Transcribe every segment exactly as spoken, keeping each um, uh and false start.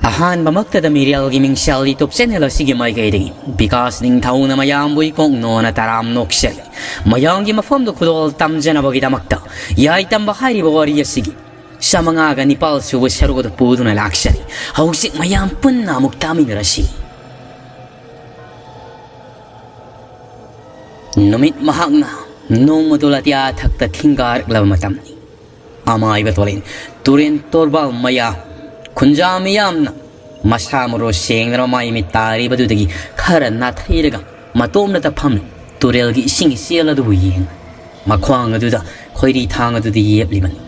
ꯑꯍꯥꯟꯕꯃꯛꯇꯗ ꯃꯤꯔꯦꯜꯒꯤ ꯃꯤꯡꯁꯦꯜ YouTube channel ꯑꯁꯤꯒꯤ ꯃꯥꯏꯀꯩꯗꯒꯤ ꯕꯤꯀꯥꯁ ꯅꯤꯡꯊꯧꯅ ꯃꯌꯥꯝꯕꯨ ꯏꯀꯣꯛ ꯅꯣꯟꯅ ꯇꯔꯥꯝ ꯅꯣꯛꯆꯔꯤ꯫ ꯃꯌꯥꯝꯒꯤ ꯃꯐꯝꯗ ꯈꯨꯗꯣꯜ ꯇꯝꯖꯅꯕꯒꯤꯗꯃꯛꯇ ꯌꯥꯏ ꯇꯝꯕ ꯍꯥꯏꯔꯤꯕ ꯋꯥꯔꯤ ꯑꯁꯤꯒꯤ ꯆꯥꯃꯉꯥꯒ ꯅꯤꯄꯥꯜ ꯁꯨꯕ ꯁꯔꯨꯛ ꯑꯗꯨ ꯄꯨꯗꯨꯅ ꯂꯥꯛꯆꯔꯤ꯫ ꯍꯧꯖꯤꯛ ꯃꯌꯥꯝ ꯄꯨꯟꯅ ꯑꯃꯨꯛ ꯇꯥꯃꯤꯟꯅꯔꯁꯤ꯫ ꯅꯨꯃꯤꯠ ꯃꯍꯥꯛꯅ ꯅꯣꯡꯃꯗꯣ ꯂꯥꯇꯤꯌꯥ ꯊꯛꯇ ꯈꯤꯡꯒꯥꯔꯛꯂꯕ ꯃꯇꯝꯅꯤ꯫ ꯑꯃꯥꯏꯕ ꯇꯣꯂꯦꯟ ꯇꯨꯔꯦꯟ ꯇꯣꯔꯕꯥꯜ ꯃꯌꯥ ꯈꯨꯟꯖꯥ ꯃꯤꯌꯥꯝꯅ ꯃꯁꯥ ꯃꯔꯣ ꯁꯦꯡꯗꯅ ꯃꯥꯏ ꯃꯤꯠ ꯇꯥꯔꯤꯕꯗꯨꯗꯒꯤ ꯈꯔ ꯅꯥꯊꯩꯔꯒ ꯃꯇꯣꯝꯗꯇ ꯐꯝꯂꯤ꯫ ꯇꯨꯔꯦꯜꯒꯤ ꯏꯁꯤꯡ ꯏꯆꯦꯜ ꯑꯗꯨꯕꯨ ꯌꯦꯡ ꯃꯈ꯭ꯋꯥꯡ ꯑꯗꯨꯗ ꯈꯣꯏꯔꯤ ꯊꯥꯡ ꯑꯗꯨꯗ ꯌꯦꯞꯂꯤꯕꯅꯤ꯫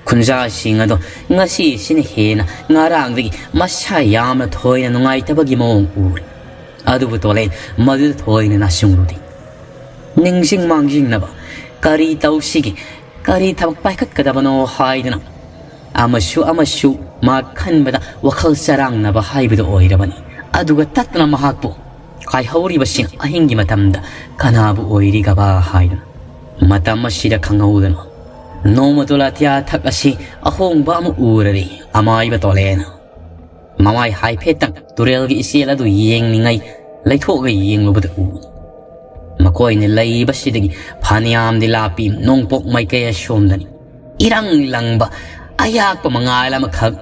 ꯈꯨꯟꯖꯥꯁꯤꯡ ꯑꯗꯣ ꯉꯁꯤꯁꯤꯅ ꯍꯦꯟꯅ ꯉꯔꯥꯡꯗꯒꯤ ꯃꯁꯥ ꯌꯥꯝꯅ ꯊꯣꯏꯅ ꯅꯨꯡꯉꯥꯏꯇꯕꯒꯤ ꯃꯑꯣꯡ ꯎꯔꯦ꯫ ꯑꯗꯨꯕꯨ ꯇꯣꯂꯦꯟ ꯃꯗꯨꯗ ꯊꯣꯏꯅ ꯅꯥꯁꯤꯡꯂꯨꯗꯦ꯫ ꯅꯤꯡꯁꯤꯡ ꯃꯥꯡꯖꯤꯡꯅꯕ ꯀꯔꯤ ꯇꯧꯁꯤꯒꯦ, ꯀꯔꯤ ꯊꯕꯛ ꯄꯥꯏꯈꯠꯀꯗꯕꯅꯣ ꯍꯥꯏꯗꯨꯅ ꯑꯃꯁꯨ ꯑꯃꯁꯨ ꯃꯥ ꯈꯟꯕꯗ ꯋꯥꯈꯜ ꯆꯔꯥꯡꯅꯕ ꯍꯥꯏꯕꯗꯨ ꯑꯣꯏꯔꯕꯅꯤ꯫ ꯑꯗꯨꯒ ꯇꯠꯇꯅ ꯃꯍꯥꯛꯄꯨ ꯀꯥꯏꯍꯧꯔꯤꯕꯁꯤꯡ ꯑꯍꯤꯡꯒꯤ ꯃꯇꯝꯗ ꯀꯅꯥꯕꯨ ꯑꯣꯏꯔꯤꯒꯕ ꯍꯥꯏꯗꯨꯅ ꯃꯇꯝ ꯑꯁꯤꯗ ꯈꯪꯍꯧꯗꯅ ꯅꯣꯡꯃ ꯗꯣꯂꯥꯇꯤꯌꯥ ꯊꯛ ꯑꯁꯤ ꯑꯍꯣꯡꯕ ꯑꯃ ꯎꯔꯔꯦ꯫ ꯑꯃꯥꯏꯕ ꯇꯣꯂꯦꯅ ꯃꯃꯥꯏ ꯍꯥꯏꯐꯦꯠꯇꯪ ꯇꯨꯔꯦꯜꯒꯤ ꯏꯆꯦꯜ ꯑꯗꯨ ꯌꯦꯡꯂꯤꯉꯩ ꯂꯩꯊꯣꯛꯑꯒ ꯌꯦꯡꯂꯨꯕꯗ ꯎ꯫ ꯃꯈꯣꯏꯅ ꯂꯩꯔꯤꯕꯁꯤꯗꯒꯤ ꯐꯅꯌꯥꯝꯗꯤ ꯂꯥꯞꯄꯤ꯫ ꯅꯣꯡꯄꯣꯛ ꯃꯥꯏꯀꯩ ꯑꯁꯣꯝꯗꯅꯤ꯫ ꯏꯔꯪ ꯂꯪꯕ ꯑꯌꯥꯛꯄ ꯃꯉꯥꯜ ꯑꯃꯈꯛ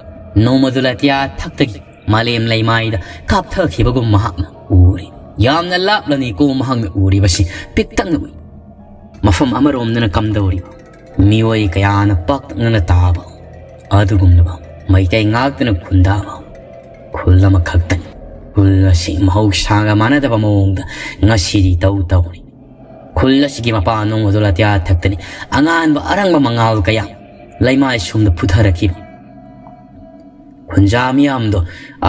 ꯅꯣꯡꯃ ꯗꯣꯂꯥꯇꯤꯌꯥ ꯊꯛꯇꯒꯤ ꯃꯥꯂꯦꯝ ꯂꯩꯃꯥꯏꯗ ꯀꯥꯞꯊꯈꯤꯕꯒꯨꯝ ꯃꯍꯥꯛꯅ ꯎꯔꯤ꯫ ꯌꯥꯝꯅ ꯂꯥꯞꯂꯅꯤꯀꯣ ꯃꯍꯥꯛꯅ ꯎꯔꯤꯕꯁꯤ꯫ ꯄꯤꯛꯇꯛꯅ ꯎꯏ꯫ ꯃꯐꯝ ꯑꯃꯔꯣꯝꯗꯅ ꯀꯝꯗꯧꯔꯤꯕ ꯃꯤꯑꯣꯏ ꯀꯌꯥꯅ ꯄꯥꯛꯇꯛꯅꯅ ꯇꯥꯕ ꯑꯗꯨꯒꯨꯝꯂꯕ ꯃꯩꯇꯩ ꯉꯥꯛꯇꯅ ꯈꯨꯟꯗꯥꯕ ꯈꯨꯜ ꯑꯃꯈꯛꯇꯅꯤ꯫ ꯈꯨꯜ ꯑꯁꯤ ꯃꯍꯧꯁꯥꯒ ꯃꯥꯟꯅꯗꯕ ꯃꯑꯣꯡꯗ ꯉꯁꯤꯗꯤ ꯇꯧ ꯇꯧꯔꯤ꯫ ꯈꯨꯜ ꯑꯁꯤꯒꯤ ꯃꯄꯥꯟ ꯅꯣꯡꯃꯗꯣ ꯂꯥꯇꯤꯌꯥ ꯊꯛꯇꯅꯤ꯫ ꯑꯉꯥꯟꯕ ꯑꯔꯪꯕ ꯃꯉꯥꯜ ꯀꯌꯥ ꯂꯩꯃꯥꯏ ꯁꯣꯝꯗ ꯐꯨꯊꯔꯛꯈꯤꯕ꯫ ꯈꯨꯟꯖꯥ ꯃꯤꯌꯥꯝꯗꯣ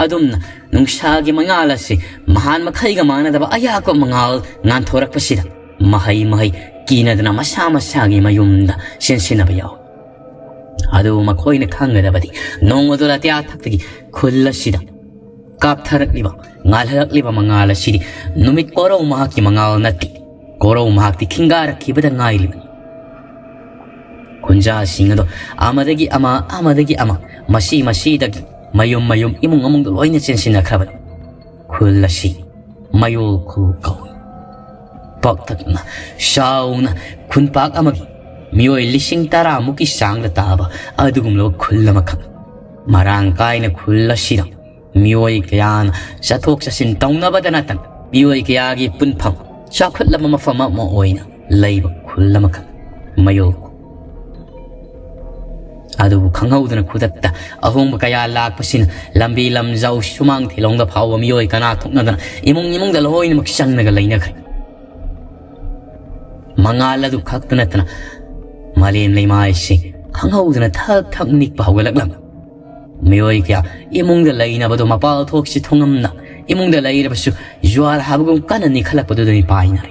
ꯑꯗꯨꯝꯅ ꯅꯨꯡꯁꯥꯒꯤ ꯃꯉꯥꯜ ꯑꯁꯤ ꯃꯍꯥꯟ ꯃꯈꯩꯒ ꯃꯥꯟꯅꯗꯕ ꯑꯌꯥꯛꯄ ꯃꯉꯥꯜ ꯉꯥꯟꯊꯣꯔꯛꯄꯁꯤꯗ ꯃꯍꯩ ꯃꯍꯩ ꯀꯤꯅꯗꯅ ꯃꯁꯥ ꯃꯁꯥꯒꯤ ꯃꯌꯨꯝꯗ ꯆꯦꯟꯁꯤꯟꯅꯕ ꯌꯥꯎꯏ꯫ ꯑꯗꯨꯕꯨ ꯃꯈꯣꯏꯅ ꯈꯪꯒꯗꯕꯗꯤ ꯅꯣꯡꯃꯗꯣ ꯂꯥꯇꯤꯌꯥ ꯊꯛꯇꯒꯤ ꯈꯨꯜ ꯑꯁꯤꯗ ꯀꯥꯞꯊꯔꯛꯂꯤꯕ ꯉꯥꯜꯍꯜꯂꯛꯂꯤꯕ ꯃꯉꯥꯜ ꯑꯁꯤꯗꯤ ꯅꯨꯃꯤꯠ ꯀꯣꯔꯧ ꯃꯍꯥꯛꯀꯤ ꯃꯉꯥꯜ ꯅꯠꯇꯦ꯫ ꯀꯣꯔꯧ ꯃꯍꯥꯛꯇꯤ ꯈꯤꯡꯒꯥꯔꯛꯈꯤꯕꯗ ꯉꯥꯏꯔꯤꯕꯅꯤ꯫ ꯈꯨꯟꯖꯥꯁꯤꯡ ꯑꯗꯣ ꯑꯃꯗꯒꯤ ꯑꯃ, ꯑꯃꯗꯒꯤ ꯑꯃ, ꯃꯁꯤ ꯃꯁꯤꯗꯒꯤ ꯃꯌꯨꯝ ꯃꯌꯨꯝ, ꯏꯃꯨꯡ ꯏꯃꯨꯡꯗ ꯂꯣꯏꯅ ꯆꯦꯟꯁꯤꯟꯅꯈ꯭ꯔꯕꯅꯤ꯫ ꯈꯨꯜ ꯑꯁꯤ ꯃꯌꯣꯜ ꯈꯨꯜ ꯀꯧꯏ꯫ ꯄꯥꯛꯇꯛꯅ, ꯆꯥꯎꯅ, ꯈꯨꯟꯄꯥꯛ ꯑꯃꯒꯤ ꯃꯤꯑꯣꯏ ꯂꯤꯁꯤꯡ ꯇꯔꯥꯃꯨꯛꯀꯤ ꯆꯥꯡꯗ ꯇꯥꯕ ꯑꯗꯨꯒꯨꯝꯂꯕ ꯈꯨꯜ ꯑꯃꯈꯛ꯫ ꯃꯔꯥꯡ ꯀꯥꯏꯅ ꯈꯨꯜ ꯑꯁꯤꯗ ꯃꯤꯑꯣꯏ ꯀꯌꯥꯅ ꯆꯠꯊꯣꯛ ꯆꯠꯁꯤꯟ ꯇꯧꯅꯕꯗ ꯅꯠꯇꯅ, ꯃꯤꯑꯣꯏ ꯀꯌꯥꯒꯤ ꯄꯨꯟꯐꯝ, ꯆꯥꯎꯈꯠꯂꯕ ꯃꯐꯝ ꯑꯃ ꯑꯣꯏꯅ ꯂꯩꯕ ꯈꯨꯜ ꯑꯃꯈꯛ, ꯃꯌꯣꯜ ꯈꯨꯜ꯫ ꯑꯗꯨꯕꯨ ꯈꯪꯍꯧꯗꯅ ꯈꯨꯗꯛꯇ ꯑꯍꯣꯡꯕ ꯀꯌꯥ ꯂꯥꯛꯄꯁꯤꯅ ꯂꯝꯕꯤ ꯂꯝꯖꯥꯎ, ꯁꯨꯃꯥꯡ ꯊꯤꯂꯣꯡꯗ ꯐꯥꯎꯕ ꯃꯤꯑꯣꯏ ꯀꯅꯥ ꯊꯣꯛꯅꯗꯅ ꯏꯃꯨꯡ ꯏꯃꯨꯡꯗ ꯂꯣꯏꯅꯃꯛ ꯆꯪꯂꯒ ꯂꯩꯅꯈ꯭ꯔꯦ꯫ ꯃꯉꯥꯜ ꯑꯗꯨ ꯈꯛꯇ ꯅꯠꯇꯅ ꯃꯥꯂꯦꯝ ꯂꯩꯃꯥꯏꯁꯤ ꯈꯪꯍꯧꯗꯅ ꯊꯛ ꯊꯛ ꯅꯤꯛꯄ ꯍꯧꯒꯠꯂꯛꯂꯝꯃꯤ꯫ ꯃꯤꯑꯣꯏ ꯀꯌꯥ ꯏꯃꯨꯡꯗ ꯂꯩꯅꯕꯗꯣ ꯃꯄꯥꯜ ꯊꯣꯛꯁꯤ ꯊꯣꯡꯉꯝꯅ ꯏꯃꯨꯡꯗ ꯂꯩꯔꯕꯁꯨ ꯖ꯭ꯋꯥꯔ ꯍꯥꯕꯒꯨꯝ ꯀꯟꯅ ꯅꯤꯛꯈꯠꯂꯛꯄꯗꯨꯗꯅꯤ ꯄꯥꯏꯅꯔꯦ꯫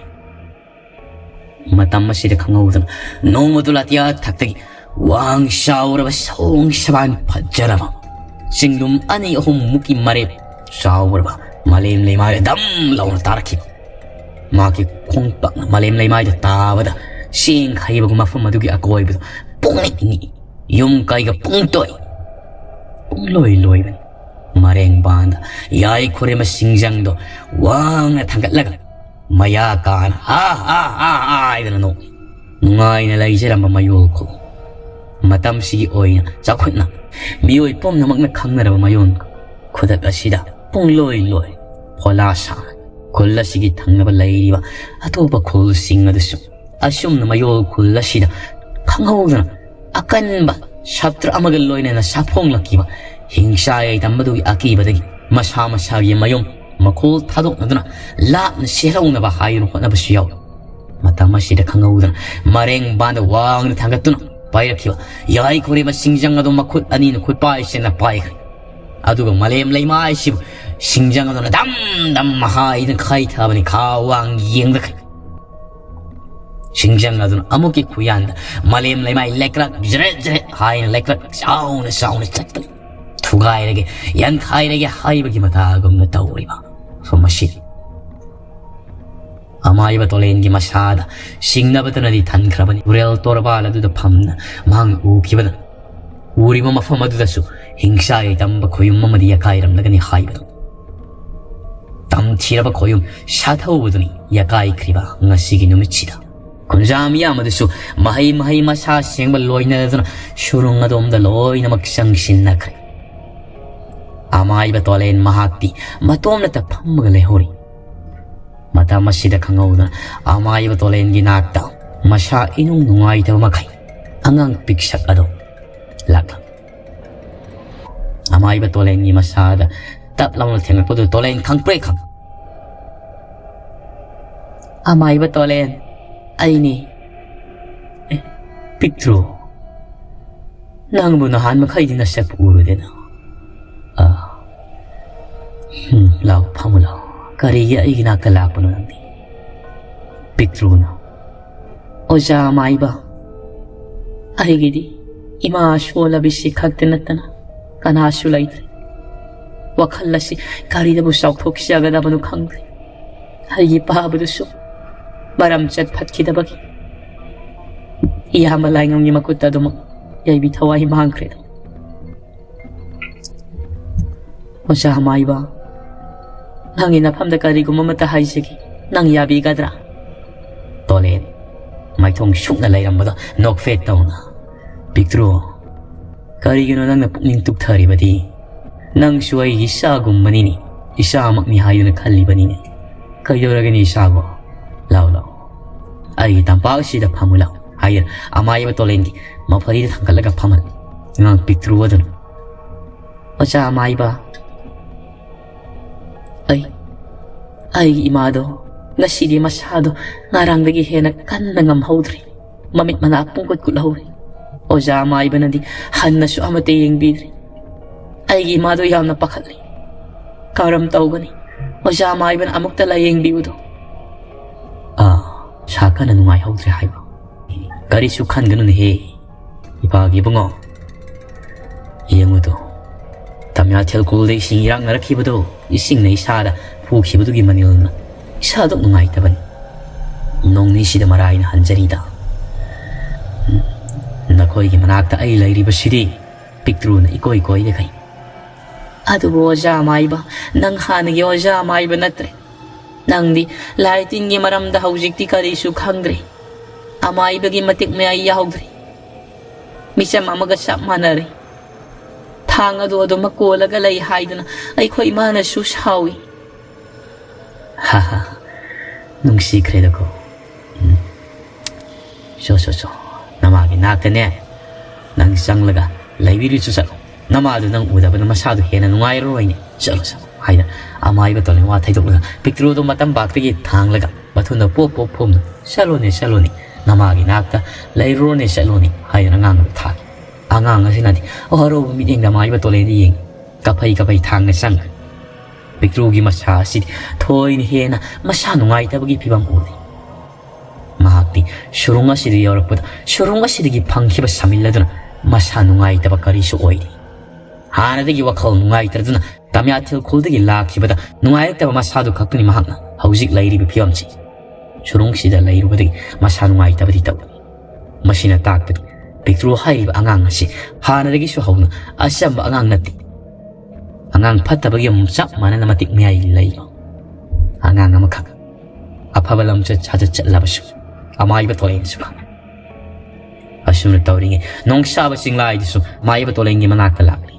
ꯃꯇꯝ ꯑꯁꯤꯗ ꯈꯪꯍꯧꯗꯅ ꯅꯣꯡꯃꯗꯨ ꯂꯥꯇꯤꯌꯥ ꯊꯛꯇꯒꯤ ꯋꯥꯡ ꯆꯥꯎꯔꯕ, ꯁꯣꯡ ꯁꯕꯥꯟ ꯐꯖꯔꯕ, ꯆꯤꯡꯗꯨꯝ ꯑꯅꯤ ꯑꯍꯨꯝ ꯃꯨꯛꯀꯤ ꯃꯔꯦꯞ ꯆꯥꯎꯔꯕ ꯃꯥꯂꯦꯝ ꯂꯩꯃꯥꯏꯗ ꯗꯝ ꯂꯥꯎꯅ ꯇꯥꯔꯛꯈꯤꯕ꯫ ꯃꯍꯥꯛꯀꯤ ꯈꯣꯡꯄꯥꯛꯅ ꯃꯥꯂꯦꯝ ꯂꯩꯃꯥꯏꯗ ꯇꯥꯕꯗ ꯆꯦꯡ ꯍꯩꯕꯒꯨꯝ ꯃꯐꯝ ꯑꯗꯨꯒꯤ ꯑꯀꯣꯏꯕꯗ ꯄꯨꯡꯅꯤꯛ ꯅꯤꯛꯏ꯫ ꯌꯨꯝ ꯀꯩꯒ ꯄꯨꯡꯇꯣꯏ ꯄꯨꯡꯂꯣꯏ ꯂꯣꯏꯕꯅꯤ꯫ ꯃꯔꯦꯡꯕꯥꯟꯗ ꯌꯥꯏ ꯈꯨꯔꯦꯝꯕ ꯁꯤꯡꯖꯪꯗꯣ ꯋꯥꯡꯅ ꯊꯥꯡꯒꯠꯂꯒ ꯃꯌꯥ ꯀꯥꯅ ꯍꯥ ꯍꯥ ꯍꯥ ꯍꯥ ꯍꯥꯏꯗꯅ ꯅꯣꯛꯏ꯫ ꯅꯨꯡꯉꯥꯏꯅ ꯂꯩꯖꯔꯝꯕ ꯃꯌꯣꯜ ꯈꯨꯜ, ꯃꯇꯝꯁꯤꯒꯤ ꯑꯣꯏꯅ ꯆꯥꯎꯈꯠꯅ ꯃꯤꯑꯣꯏ ꯄꯨꯝꯅꯃꯛꯅ ꯈꯪꯅꯔꯕ ꯃꯌꯣꯜ ꯈꯨꯗꯛ ꯑꯁꯤꯗ ꯄꯨꯡꯂꯣꯏ ꯂꯣꯏ ꯐꯣꯂꯥ ꯁꯥꯈ꯭ꯔꯦ꯫ ꯈꯨꯜ ꯑꯁꯤꯒꯤ ꯊꯪꯅꯕ ꯂꯩꯔꯤꯕ ꯑꯇꯣꯞꯄ ꯈꯨꯜꯁꯤꯡ ꯑꯗꯨꯁꯨ ꯑꯁꯨꯝꯅ ꯃꯌꯣꯜ ꯈꯨꯜ ꯑꯁꯤꯗ ꯈꯪꯍꯧꯗꯅ ꯑꯀꯟꯕ ꯁꯞꯇ꯭ꯔ ꯑꯃꯒ ꯂꯣꯏꯅꯅ ꯁꯥꯐꯣꯡꯂꯛꯈꯤꯕ ꯍꯤꯡꯁꯥ ꯌꯥꯏꯗꯝꯕꯗꯨꯒꯤ ꯑꯀꯤꯕꯗꯒꯤ ꯃꯁꯥ ꯃꯁꯥꯒꯤ ꯃꯌꯨꯝ ꯃꯈꯣꯜ ꯊꯥꯗꯣꯛꯅꯗꯨꯅ ꯂꯥꯞꯅ ꯆꯦꯜꯍꯧꯅꯕ ꯍꯥꯏꯗꯨꯅ ꯍꯣꯠꯅꯕꯁꯨ ꯌꯥꯎꯏ꯫ ꯃꯇꯝ ꯑꯁꯤꯗ ꯈꯪꯍꯧꯗꯅ ꯃꯔꯦꯡꯕꯥꯟꯗ ꯋꯥꯡꯅ ꯊꯥꯡꯒꯠꯇꯨꯅ ꯄꯥꯏꯔꯛꯈꯤꯕ ꯌꯥꯏ ꯈꯨꯔꯦꯝꯕ ꯁꯤꯡꯖꯪ ꯑꯗꯨ ꯃꯈꯨꯠ ꯑꯅꯤꯅ ꯈꯨꯠꯄꯥꯏꯁꯤꯅ ꯄꯥꯏꯈ꯭ꯔꯦ꯫ ꯑꯗꯨꯒ ꯃꯥꯂꯦꯝ ꯂꯩꯃꯥꯏꯁꯤꯕꯨ ꯁꯤꯡꯖꯪ ꯑꯗꯨꯅ ꯗꯝ ꯗꯝ ꯍꯥꯏꯗꯨꯅ ꯈꯥꯏꯊꯕꯅꯤ, ꯈꯥ ꯋꯥꯡ ꯌꯦꯡꯗꯈꯩ꯫ ꯁꯤꯡꯖꯪ ꯑꯗꯨꯅ ꯑꯃꯨꯛꯀꯤ ꯈꯨꯌꯥꯟꯗ ꯃꯥꯂꯦꯝ ꯂꯩꯃꯥꯏ ꯂꯩꯀ꯭ꯔꯛ ꯖ꯭ꯔꯦꯠ ꯖ꯭ꯔꯦꯠ ꯍꯥꯏꯅ ꯂꯩꯀ꯭ꯔꯛ ꯆꯥꯎꯅ ꯆꯥꯎꯅ ꯆꯠꯄꯅꯤ꯫ ꯊꯨꯒꯥꯏꯔꯒꯦ, ꯌꯥꯟꯈꯥꯏꯔꯒꯦ ꯍꯥꯏꯕꯒꯤ ꯃꯇꯥꯒꯨꯝꯅ ꯇꯧꯔꯤꯕ ꯃꯐꯝ ꯑꯁꯤ꯫ ꯑꯃꯥꯏꯕ ꯇꯣꯂꯦꯟꯒꯤ ꯃꯁꯥꯗ ꯁꯤꯡꯅꯕꯇꯅꯗꯤ ꯊꯟꯈ꯭ꯔꯕꯅꯤ꯫ ꯇꯨꯔꯦꯜ ꯇꯣꯔꯕꯥꯟ ꯑꯗꯨꯗ ꯐꯝꯅ ꯃꯍꯥꯛꯅ ꯎꯈꯤꯕꯗ, ꯎꯔꯤꯕ ꯃꯐꯝ ꯑꯗꯨꯗꯁꯨ ꯍꯤꯡꯁꯥꯒꯤ ꯇꯝꯕ ꯈꯣꯌꯨꯝ ꯑꯃꯗꯤ ꯌꯥꯀꯥꯏꯔꯝꯂꯒꯅꯤ ꯍꯥꯏꯕꯗꯨ꯫ ꯇꯝꯊꯤꯔꯕ ꯈꯣꯌꯨꯝ ꯁꯥꯊꯧꯕꯗꯨꯅꯤ ꯌꯥꯀꯥꯏꯈ꯭ꯔꯤꯕ ꯉꯁꯤꯒꯤ ꯅꯨꯃꯤꯠꯁꯤꯗ꯫ ꯈꯨꯟꯖꯥ ꯃꯤꯌꯥꯝ ꯑꯗꯨꯁꯨ ꯃꯍꯩ ꯃꯍꯩ ꯃꯁꯥ ꯁꯦꯡꯕ ꯂꯣꯏꯅꯗꯨꯅ ꯁꯨꯔꯨꯡ ꯑꯗꯣꯝꯗ ꯂꯣꯏꯅꯃꯛ ꯆꯪꯁꯤꯟꯅꯈ꯭ꯔꯦ꯫ ꯑꯃꯥꯏꯕ ꯇꯣꯂꯦꯟ ꯃꯍꯥꯛꯇꯤ ꯃꯇꯣꯝꯅꯇ ꯐꯝꯃꯒ ꯂꯩꯍꯧꯔꯤ꯫ ꯃꯇꯝ ꯑꯁꯤꯗ ꯈꯪꯍꯧꯗꯅ ꯑꯃꯥꯏꯕ ꯇꯣꯂꯦꯟꯒꯤ ꯅꯥꯛꯇ ꯃꯁꯥ ꯏꯅꯨꯡ ꯅꯨꯡꯉꯥꯏꯇꯕ ꯃꯈꯩ ꯑꯉꯥꯡ ꯄꯤꯛꯁꯛ ꯑꯗꯨ ꯂꯥꯛꯂꯝꯃꯤ꯫ ꯑꯃꯥꯏꯕ ꯇꯣꯂꯦꯟꯒꯤ ꯃꯁꯥꯗ ꯇꯞ ꯂꯥꯎꯅ ꯊꯦꯡꯂꯛꯄꯗꯨ ꯇꯣꯂꯦꯟ ꯈꯪꯄ꯭ꯔꯦꯛ ꯈꯪ꯫ "ꯑꯃꯥꯏꯕ ꯇꯣꯂꯦꯟ, ꯑꯩꯅꯤ꯫ ꯑꯦ, ꯄꯤꯛꯇ꯭ꯔꯨ, ꯅꯪꯕꯨ ꯅꯍꯥꯟ ꯃꯈꯩꯗꯤ ꯅꯁꯛꯄꯨ ꯎꯔꯨꯗꯦꯅ꯫ ꯑꯥ, ꯍꯨꯝ, ꯂꯥꯎ, ꯐꯝꯃꯨ ꯂꯥꯎ꯫ ꯀꯔꯤꯒꯤ ꯑꯩꯒꯤ ꯅꯥꯛꯇ ꯂꯥꯛꯄꯅꯣ ꯅꯪꯗꯤ?" ꯄꯤꯛꯇ꯭ꯔꯨꯅ, "ꯑꯣꯖꯥ ꯑꯃꯥꯏꯕ, ꯑꯩꯒꯤꯗꯤ ꯏꯃꯥ ꯁꯣꯜꯂꯕꯤꯁꯤ ꯈꯛꯇ ꯅꯠꯇꯅ ꯀꯅꯥꯁꯨ ꯂꯩꯇ꯭ꯔꯦ꯫ ꯋꯥꯈꯜ ꯑꯁꯤ ꯀꯔꯤꯗꯕꯨ ꯆꯥꯎꯊꯣꯛꯆꯒꯗꯕꯅꯣ ꯈꯪꯗ꯭ꯔꯦ꯫ ꯑꯩꯒꯤ ꯄꯥꯕꯗꯨꯁꯨ ꯃꯔꯝ ꯆꯠ ꯐꯠꯈꯤꯗꯕꯒꯤ ꯏꯌꯥꯝꯕ ꯂꯥꯏꯉꯝꯒꯤ ꯃꯈꯨꯠꯇ ꯑꯗꯨꯃꯛ ꯌꯩꯕꯤ ꯊꯋꯥꯏ ꯃꯥꯡꯈ꯭ꯔꯦꯗꯣ꯫ ꯑꯣꯖꯥ ꯑꯃꯥꯏꯕ, ꯅꯪꯒꯤ ꯅꯐꯝꯗ ꯀꯔꯤꯒꯨꯝꯕ ꯑꯃꯠꯇ ꯍꯥꯏꯖꯒꯦ, ꯅꯪ ꯌꯥꯕꯤꯒꯗ꯭ꯔꯥ?" ꯇꯣꯂꯦꯟ, ꯃꯥꯏꯊꯣꯡ ꯁꯨꯛꯅ ꯂꯩꯔꯝꯕꯗꯣ ꯅꯣꯛꯐꯦꯠ ꯇꯧꯅ, "ꯄꯤꯛꯇ꯭ꯔꯨ, ꯀꯔꯤꯒꯤꯅꯣ ꯅꯪꯅ ꯄꯨꯛꯅꯤꯡ ꯇꯨꯛꯊꯔꯤꯕꯗꯤ? ꯅꯪꯁꯨ ꯑꯩꯒꯤ ꯏꯆꯥꯒꯨꯝꯕꯅꯤꯅꯦ, ꯏꯆꯥꯃꯛꯅꯤ ꯍꯥꯏꯗꯨꯅ ꯈꯜꯂꯤꯕꯅꯤꯅꯦ꯫ ꯀꯩꯗꯧꯔꯒꯅꯤ ꯏꯆꯥꯕꯣ? ꯂꯥꯎ, ꯂꯥꯎ, ꯑꯩꯒꯤ ꯇꯝꯄꯥꯛ ꯑꯁꯤꯗ ꯐꯝꯃꯨ ꯂꯥꯎ" ꯍꯥꯏꯗꯨꯅ ꯑꯃꯥꯏꯕ ꯇꯣꯂꯦꯟꯒꯤ ꯃꯐꯩꯗ ꯊꯥꯡꯒꯠꯂꯒ ꯐꯝꯍꯜꯂꯤ꯫ ꯑꯉꯥꯡ ꯄꯤꯛꯇ꯭ꯔꯨ ꯑꯗꯨꯅ, "ꯑꯣꯖꯥ ꯑꯃꯥꯏꯕ, ꯑꯩ, ꯑꯩꯒꯤ ꯏꯃꯥꯗꯣ ꯉꯁꯤꯗꯤ ꯃꯁꯥꯗꯣ ꯉꯔꯥꯡꯗꯒꯤ ꯍꯦꯟꯅ ꯀꯟꯅ ꯉꯝꯍꯧꯗ꯭ꯔꯦ꯫ ꯃꯃꯤꯠ ꯃꯅꯥ ꯄꯨꯡꯀꯨꯠ ꯀꯨꯠꯍꯧꯔꯦ꯫ ꯑꯣꯖꯥ ꯑꯃꯥꯏꯕꯅꯗꯤ ꯍꯟꯅꯁꯨ ꯑꯃꯠꯇ ꯌꯦꯡꯕꯤꯗ꯭ꯔꯦ꯫ ꯑꯩꯒꯤ ꯏꯃꯥꯗꯣ ꯌꯥꯝꯅ ꯄꯥꯈꯠꯂꯦ꯫ ꯀꯔꯝ ꯇꯧꯒꯅꯤ? ꯑꯣꯖꯥ ꯑꯃꯥꯏꯕꯅ ꯑꯃꯨꯛꯇ ꯂꯥꯌꯦꯡꯕꯤꯌꯨꯗꯣ꯫" "ꯑꯥ, ꯁꯥ ꯀꯟꯅ ꯅꯨꯡꯉꯥꯏꯍꯧꯗ꯭ꯔꯦ ꯍꯥꯏꯕ? ꯀꯔꯤꯁꯨ ꯈꯟꯒꯅꯨꯅꯦꯍꯦ, ꯏꯄꯥꯒꯤ ꯏꯕꯨꯡꯉꯣ꯫ ꯌꯦꯡꯉꯨꯗꯣ, ꯇꯝꯌꯥꯊꯦꯜ ꯈꯨꯜꯗ ꯏꯁꯤꯡ ꯏꯔꯥꯛꯅꯔꯛꯈꯤꯕꯗꯣ, ꯏꯁꯤꯡꯅ ꯏꯁꯥꯗ ꯐꯨꯈꯤꯕꯗꯨꯒꯤ ꯃꯅꯤꯜꯅ ꯏꯁꯥꯗꯨ ꯅꯨꯡꯉꯥꯏꯇꯕꯅꯤ꯫ ꯅꯣꯡ ꯅꯤꯁꯤꯗ ꯃꯔꯥꯏꯅ ꯍꯟꯖꯔꯤꯗ꯫ ꯅꯈꯣꯏꯒꯤ ꯃꯅꯥꯛꯇ ꯑꯩ ꯂꯩꯔꯤꯕꯁꯤꯗꯤ ꯄꯤꯛꯇ꯭ꯔꯨꯅ ꯏꯀꯣꯏ ꯀꯣꯏꯔꯒ ꯍꯥꯏ꯫ "ꯑꯗꯨꯕꯨ ꯑꯣꯖꯥ ꯑꯃꯥꯏꯕ, ꯅꯪ ꯍꯥꯟꯅꯒꯤ ꯑꯣꯖꯥ ꯑꯃꯥꯏꯕ ꯅꯠꯇ꯭ꯔꯦ꯫ ꯅꯪꯗꯤ ꯂꯥꯏ ꯇꯤꯟꯒꯤ ꯃꯔꯝꯗ ꯍꯧꯖꯤꯛꯇꯤ ꯀꯔꯤꯁꯨ ꯈꯪꯗ꯭ꯔꯦ꯫ ꯑꯃꯥꯏꯕꯒꯤ ꯃꯇꯤꯛ ꯃꯌꯥꯏ ꯌꯥꯎꯗ꯭ꯔꯦ꯫ ꯃꯤꯆꯝ ꯑꯃꯒ ꯆꯞ ꯃꯥꯟꯅꯔꯦ꯫ ꯊꯥꯡ ꯑꯗꯨ ꯑꯗꯨꯃꯛ ꯀꯣꯜꯂꯒ ꯂꯩ ꯍꯥꯏꯗꯨꯅ ꯑꯩꯈꯣꯏ ꯏꯃꯥꯅꯁꯨ ꯁꯥꯎꯏ"꯫ "ꯍꯥ ꯍꯥ, ꯅꯨꯡꯁꯤꯈ꯭ꯔꯦꯗꯀꯣ꯫ ꯎꯝ꯫ ꯁꯣ, ꯁꯣ, ꯁꯣ꯫ ꯅꯃꯥꯒꯤ ꯅꯥꯛꯇꯅꯦ ꯅꯪ ꯆꯪꯂꯒ ꯂꯩꯕꯤꯔꯨꯆꯣ ꯆꯠꯂꯣ꯫ ꯅꯃꯥꯗꯨ ꯅꯪ ꯎꯗꯕꯅ ꯃꯁꯥꯗꯨ ꯍꯦꯟꯅ ꯅꯨꯡꯉꯥꯏꯔꯔꯣꯏꯅꯦ꯫ ꯆꯠꯂꯣ, ꯆꯠꯂꯣ" ꯍꯥꯏꯅ ꯑꯃꯥꯏꯕ ꯇꯣꯂꯦꯟ ꯋꯥ ꯊꯩꯗꯣꯛꯂꯒ ꯄꯤꯛꯇ꯭ꯔꯨꯗꯨ ꯃꯇꯝꯕꯥꯛꯇꯒꯤ ꯊꯥꯡꯂꯒ ꯃꯊꯨꯟꯗ ꯄꯣꯞ ꯄꯣꯞ ꯐꯣꯝꯅ, "ꯆꯠꯂꯣꯅꯦ, ꯆꯠꯂꯣꯅꯦ, ꯅꯃꯥꯒꯤ ꯅꯥꯛꯇ ꯂꯩꯔꯨꯔꯣꯅꯦ, ꯆꯠꯂꯣꯅꯦ" ꯍꯥꯏꯗꯨꯅ ꯉꯥꯡꯕꯗꯨ ꯊꯥꯈꯤ꯫ ꯑꯉꯥꯡ ꯑꯁꯤꯅꯗꯤ ꯋꯥꯔꯧꯕ ꯃꯤꯠꯌꯦꯡꯗ ꯑꯃꯥꯏꯕ ꯇꯣꯂꯦꯟꯗ ꯌꯦꯡꯉꯤ꯫ ꯀꯥꯐꯩ ꯀꯥꯐꯩ ꯊꯥꯡꯅ ꯆꯪꯈ꯭ꯔꯦ꯫ ꯄꯤꯛꯇ꯭ꯔꯨꯒꯤ ꯃꯁꯥ ꯑꯁꯤꯗꯤ ꯊꯣꯏꯅ ꯍꯦꯟꯅ ꯃꯁꯥ ꯅꯨꯡꯉꯥꯏꯇꯕꯒꯤ ꯐꯤꯕꯝ ꯎꯔꯦ꯫ ꯃꯍꯥꯛꯇꯤ ꯁꯨꯔꯨꯡ ꯑꯁꯤꯗ ꯌꯧꯔꯛꯄꯗ ꯁꯨꯔꯨꯡ ꯑꯁꯤꯗꯒꯤ ꯐꯪꯈꯤꯕ ꯁꯃꯤꯜ ꯑꯗꯨꯅ ꯃꯁꯥ ꯅꯨꯡꯉꯥꯏꯇꯕ ꯀꯔꯤꯁꯨ ꯑꯣꯏꯗꯦ꯫ ꯍꯥꯟꯅꯗꯒꯤ ꯋꯥꯈꯜ ꯅꯨꯡꯉꯥꯏꯇ꯭ꯔꯗꯨꯅ ꯇꯃꯤꯌꯥꯊꯤꯜ ꯈꯨꯜꯗꯒꯤ ꯂꯥꯛꯈꯤꯕꯗ ꯅꯨꯡꯉꯥꯏꯔꯛꯇꯕ ꯃꯁꯥꯗꯨ ꯈꯛꯇꯅꯤ ꯃꯍꯥꯛꯅ ꯍꯧꯖꯤꯛ ꯂꯩꯔꯤꯕ ꯐꯤꯕꯝꯁꯤ꯫ ꯁꯨꯔꯨꯡꯁꯤꯗ ꯂꯩꯔꯨꯕꯗꯒꯤ ꯃꯁꯥ ꯅꯨꯡꯉꯥꯏꯇꯕꯗꯤ ꯇꯧꯏ꯫ ꯃꯁꯤꯅ ꯇꯥꯛꯄꯗꯤ ꯄꯤꯛꯇ꯭ꯔꯨ ꯍꯥꯏꯔꯤꯕ ꯑꯉꯥꯡ ꯑꯁꯤ ꯍꯥꯟꯅꯗꯒꯤꯁꯨ ꯍꯧꯅ ꯑꯆꯝꯕ ꯑꯉꯥꯡ ꯅꯠꯇꯦ꯫ ꯑꯉꯥꯡ ꯐꯠꯇꯕꯒꯤ ꯑꯃꯨꯛ ꯆꯞ ꯃꯥꯟꯅꯅ ꯃꯇꯤꯛ ꯃꯌꯥꯏ ꯂꯩꯕ ꯑꯉꯥꯡ ꯑꯃꯈꯛ꯫ ꯑꯐꯕ ꯂꯝꯆꯠ ꯁꯥꯖꯠ ꯆꯠꯂꯕꯁꯨ ꯑꯃꯥꯏꯕ ꯇꯣꯂꯦꯟꯁꯨ ꯈꯪꯏ꯫ ꯑꯁꯨꯝꯅ ꯇꯧꯔꯤꯉꯩ ꯅꯣꯡꯁꯥꯕ ꯆꯤꯡꯂꯥꯏꯗꯨꯁꯨ ꯑꯃꯥꯏꯕ ꯇꯣꯂꯦꯟꯒꯤ ꯃꯅꯥꯛꯇ ꯂꯥꯛꯂꯤ꯫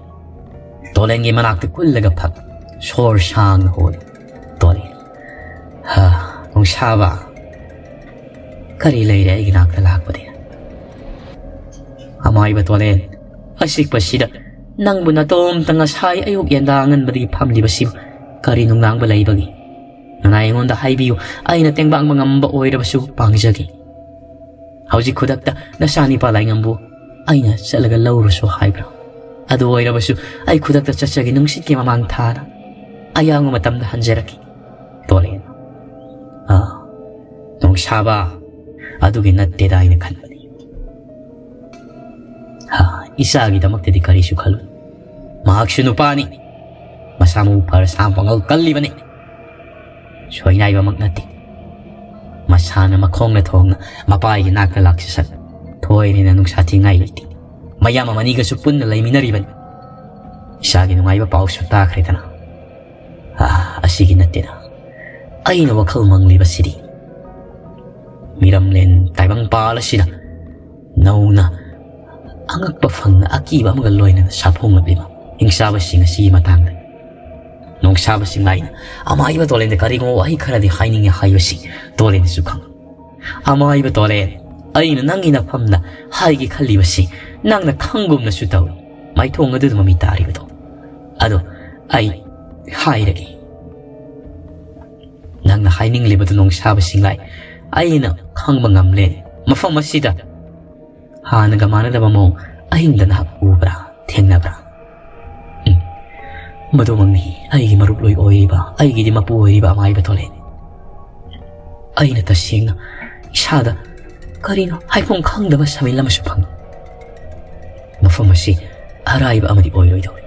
ꯇꯣꯂꯦꯟꯒꯤ ꯃꯅꯥꯛꯇ ꯀꯨꯜꯂꯒ ꯐꯝ ꯁꯣꯔ ꯁꯥꯡꯅ ꯍꯣꯜꯂꯤ꯫ ꯇꯣꯂꯦꯟ, "ꯍꯥ, ꯅꯣꯡꯁꯥꯕ, ꯀꯔꯤ ꯂꯩꯔꯦ ꯑꯩꯒꯤ ꯅꯥꯛꯇ ꯂꯥꯛꯄꯗꯤ?" "ꯑꯃꯥꯏꯕ ꯇꯣꯂꯦꯟ, ꯑꯆꯤꯛꯄꯁꯤꯗ ꯅꯪꯕꯨ ꯅꯇꯣꯝꯇ ꯉꯁꯥꯏ ꯑꯌꯨꯛ ꯌꯦꯟꯗꯥ ꯑꯉꯟꯕꯗꯒꯤ ꯐꯝꯂꯤꯕꯁꯤꯕꯨ ꯀꯔꯤ ꯅꯨꯡꯅꯥꯡꯕ ꯂꯩꯕꯒꯦ? ꯅꯅꯥꯏ ꯑꯩꯉꯣꯟꯗ ꯍꯥꯏꯕꯤꯌꯨ, ꯑꯩꯅ ꯇꯦꯡꯕꯥꯡꯕ ꯉꯝꯕ ꯑꯣꯏꯔꯕꯁꯨ ꯄꯥꯡꯖꯒꯦ꯫ ꯍꯧꯖꯤꯛ ꯈꯨꯗꯛꯇ ꯅꯆꯥꯅꯤꯄꯥ ꯂꯥꯏꯉꯝꯕꯨ ꯑꯩꯅ ꯆꯠꯂꯒ ꯂꯧꯔꯨꯁꯨ ꯍꯥꯏꯕ꯭ꯔꯥ? ꯑꯗꯨ ꯑꯣꯏꯔꯕꯁꯨ ꯑꯩ ꯈꯨꯗꯛꯇ ꯆꯠꯆꯒꯦ, ꯅꯨꯡꯁꯤꯠꯀꯤ ꯃꯃꯥꯡ ꯊꯥꯅ ꯑꯌꯥꯡꯕ ꯃꯇꯝꯗ ꯍꯟꯖꯔꯛꯀꯦ"꯫ ꯇꯣꯂꯦꯟ, "ꯑꯥ, ꯅꯣꯡꯁꯥꯕ, ꯑꯗꯨꯒꯤ ꯅꯠꯇꯦꯗ ꯑꯩꯅ ꯈꯟꯕꯗꯤ꯫ ꯍꯥ, ꯏꯆꯥꯒꯤꯗꯃꯛꯇꯗꯤ ꯀꯔꯤꯁꯨ ꯈꯜꯂꯨ꯫ ꯃꯍꯥꯛꯁꯨ ꯅꯨꯄꯥꯅꯤ꯫ ꯃꯁꯥ ꯃꯎ ꯐꯔ ꯁꯥ ꯄꯥꯡꯒꯜ ꯀꯜꯂꯤꯕꯅꯤ꯫ ꯁꯣꯏꯅꯥꯏꯕꯃꯛ ꯅꯠꯇꯦ꯫ ꯃꯁꯥꯅ ꯃꯈꯣꯡꯅ ꯊꯣꯡꯅ ꯃꯄꯥꯒꯤ ꯅꯥꯛꯇ ꯂꯥꯛꯆꯁꯅꯨ꯫ ꯊꯣꯏꯅ ꯅꯨꯡꯁꯥ ꯊꯤꯉꯥꯏ ꯂꯩꯇꯦ"꯫ ꯃꯌꯥꯝ ꯑꯃꯅꯤꯒꯁꯨ ꯄꯨꯟꯅ ꯂꯩꯃꯤꯟꯅꯔꯤꯕꯅꯤ꯫ ꯏꯁꯥꯒꯤ ꯅꯨꯡꯉꯥꯏꯕ ꯄꯥꯎꯁꯨ ꯇꯥꯈ꯭ꯔꯦꯗꯅ꯫ ꯑꯥ, ꯑꯁꯤꯒꯤ ꯅꯠꯇꯦꯗ꯫ ꯑꯩꯅ ꯋꯥꯈꯜ ꯃꯪꯂꯤꯕꯁꯤꯗꯤ ꯃꯤꯔꯝꯂꯦꯟ ꯇꯥꯏꯕꯪꯄꯥꯜ ꯑꯁꯤꯗ ꯅꯧꯅ ꯑꯉꯛꯄ ꯐꯪꯅ ꯑꯀꯤꯕ ꯑꯃꯒ ꯂꯣꯏꯅꯅ ꯁꯥꯐꯣꯡꯂꯛꯂꯤꯕ ꯍꯤꯡꯆꯥꯕꯁꯤꯡ ꯑꯁꯤꯒꯤ ꯃꯇꯥꯡꯗ꯫ ꯅꯣꯡꯁꯥꯕꯁꯤꯡ ꯂꯥꯏꯅ ꯑꯃꯥꯏꯕ ꯇꯣꯂꯦꯟꯗ ꯀꯔꯤꯒꯨꯝꯕ ꯋꯥꯍꯩ ꯈꯔꯗꯤ ꯍꯥꯏꯅꯤꯡꯉꯤ ꯍꯥꯏꯕꯁꯤ ꯇꯣꯂꯦꯟꯗꯁꯨ ꯈꯪ꯫ ꯑꯃꯥꯏꯕ ꯇꯣꯂꯦꯟ, ꯑꯩꯅ ꯅꯪꯒꯤ ꯅꯐꯝꯗ ꯍꯥꯏꯒꯦ ꯈꯜꯂꯤꯕꯁꯤ ꯅꯪꯅ ꯈꯪꯒꯨꯝꯅꯁꯨ ꯇꯧꯏ꯫ ꯃꯥꯏꯊꯣꯡ ꯑꯗꯨꯗ ꯃꯃꯤ ꯇꯥꯔꯤꯕꯗꯣ꯫ ꯑꯗꯣ ꯑꯩ ꯍꯥꯏꯔꯒꯦ꯫ ꯅꯪꯅ ꯍꯥꯏꯅꯤꯡꯂꯤꯕꯗꯨ ꯅꯣꯡꯁꯥꯕꯁꯤꯡ ꯂꯥꯏ, ꯑꯩꯅ ꯈꯪꯕ ꯉꯝꯂꯦ꯫ ꯃꯐꯝ ꯑꯁꯤꯗ ꯍꯥꯟꯅꯒ ꯃꯥꯟꯅꯗꯕ ꯃꯑꯣꯡ ꯑꯍꯤꯡꯗ ꯅꯍꯥꯛ ꯎꯕ꯭ꯔꯥ, ꯊꯦꯡꯅꯕ꯭ꯔꯥ? ꯎꯝ, ꯃꯗꯨꯃꯛꯅꯤ ꯑꯩꯒꯤ ꯃꯔꯨꯞꯂꯣꯏ ꯑꯣꯏꯔꯤꯕ, ꯑꯩꯒꯤꯗꯤ ꯃꯄꯨ ꯑꯣꯏꯔꯤꯕ ꯑꯃꯥꯏꯕ ꯇꯣꯂꯦꯟ꯫ ꯑꯩꯅ ꯇꯁꯦꯡꯅ ꯏꯁꯥꯗ ꯀꯔꯤꯅꯣ ꯍꯥꯏꯐꯝ ꯈꯪꯗꯕ ꯁꯃꯤꯜ ꯑꯃꯁꯨ ꯐꯪꯏ꯫ ꯃꯐꯝ ꯑꯁꯤ ꯑꯔꯥꯏꯕ ꯑꯃꯗꯤ ꯑꯣꯏꯔꯣꯏꯗꯧꯔꯤ꯫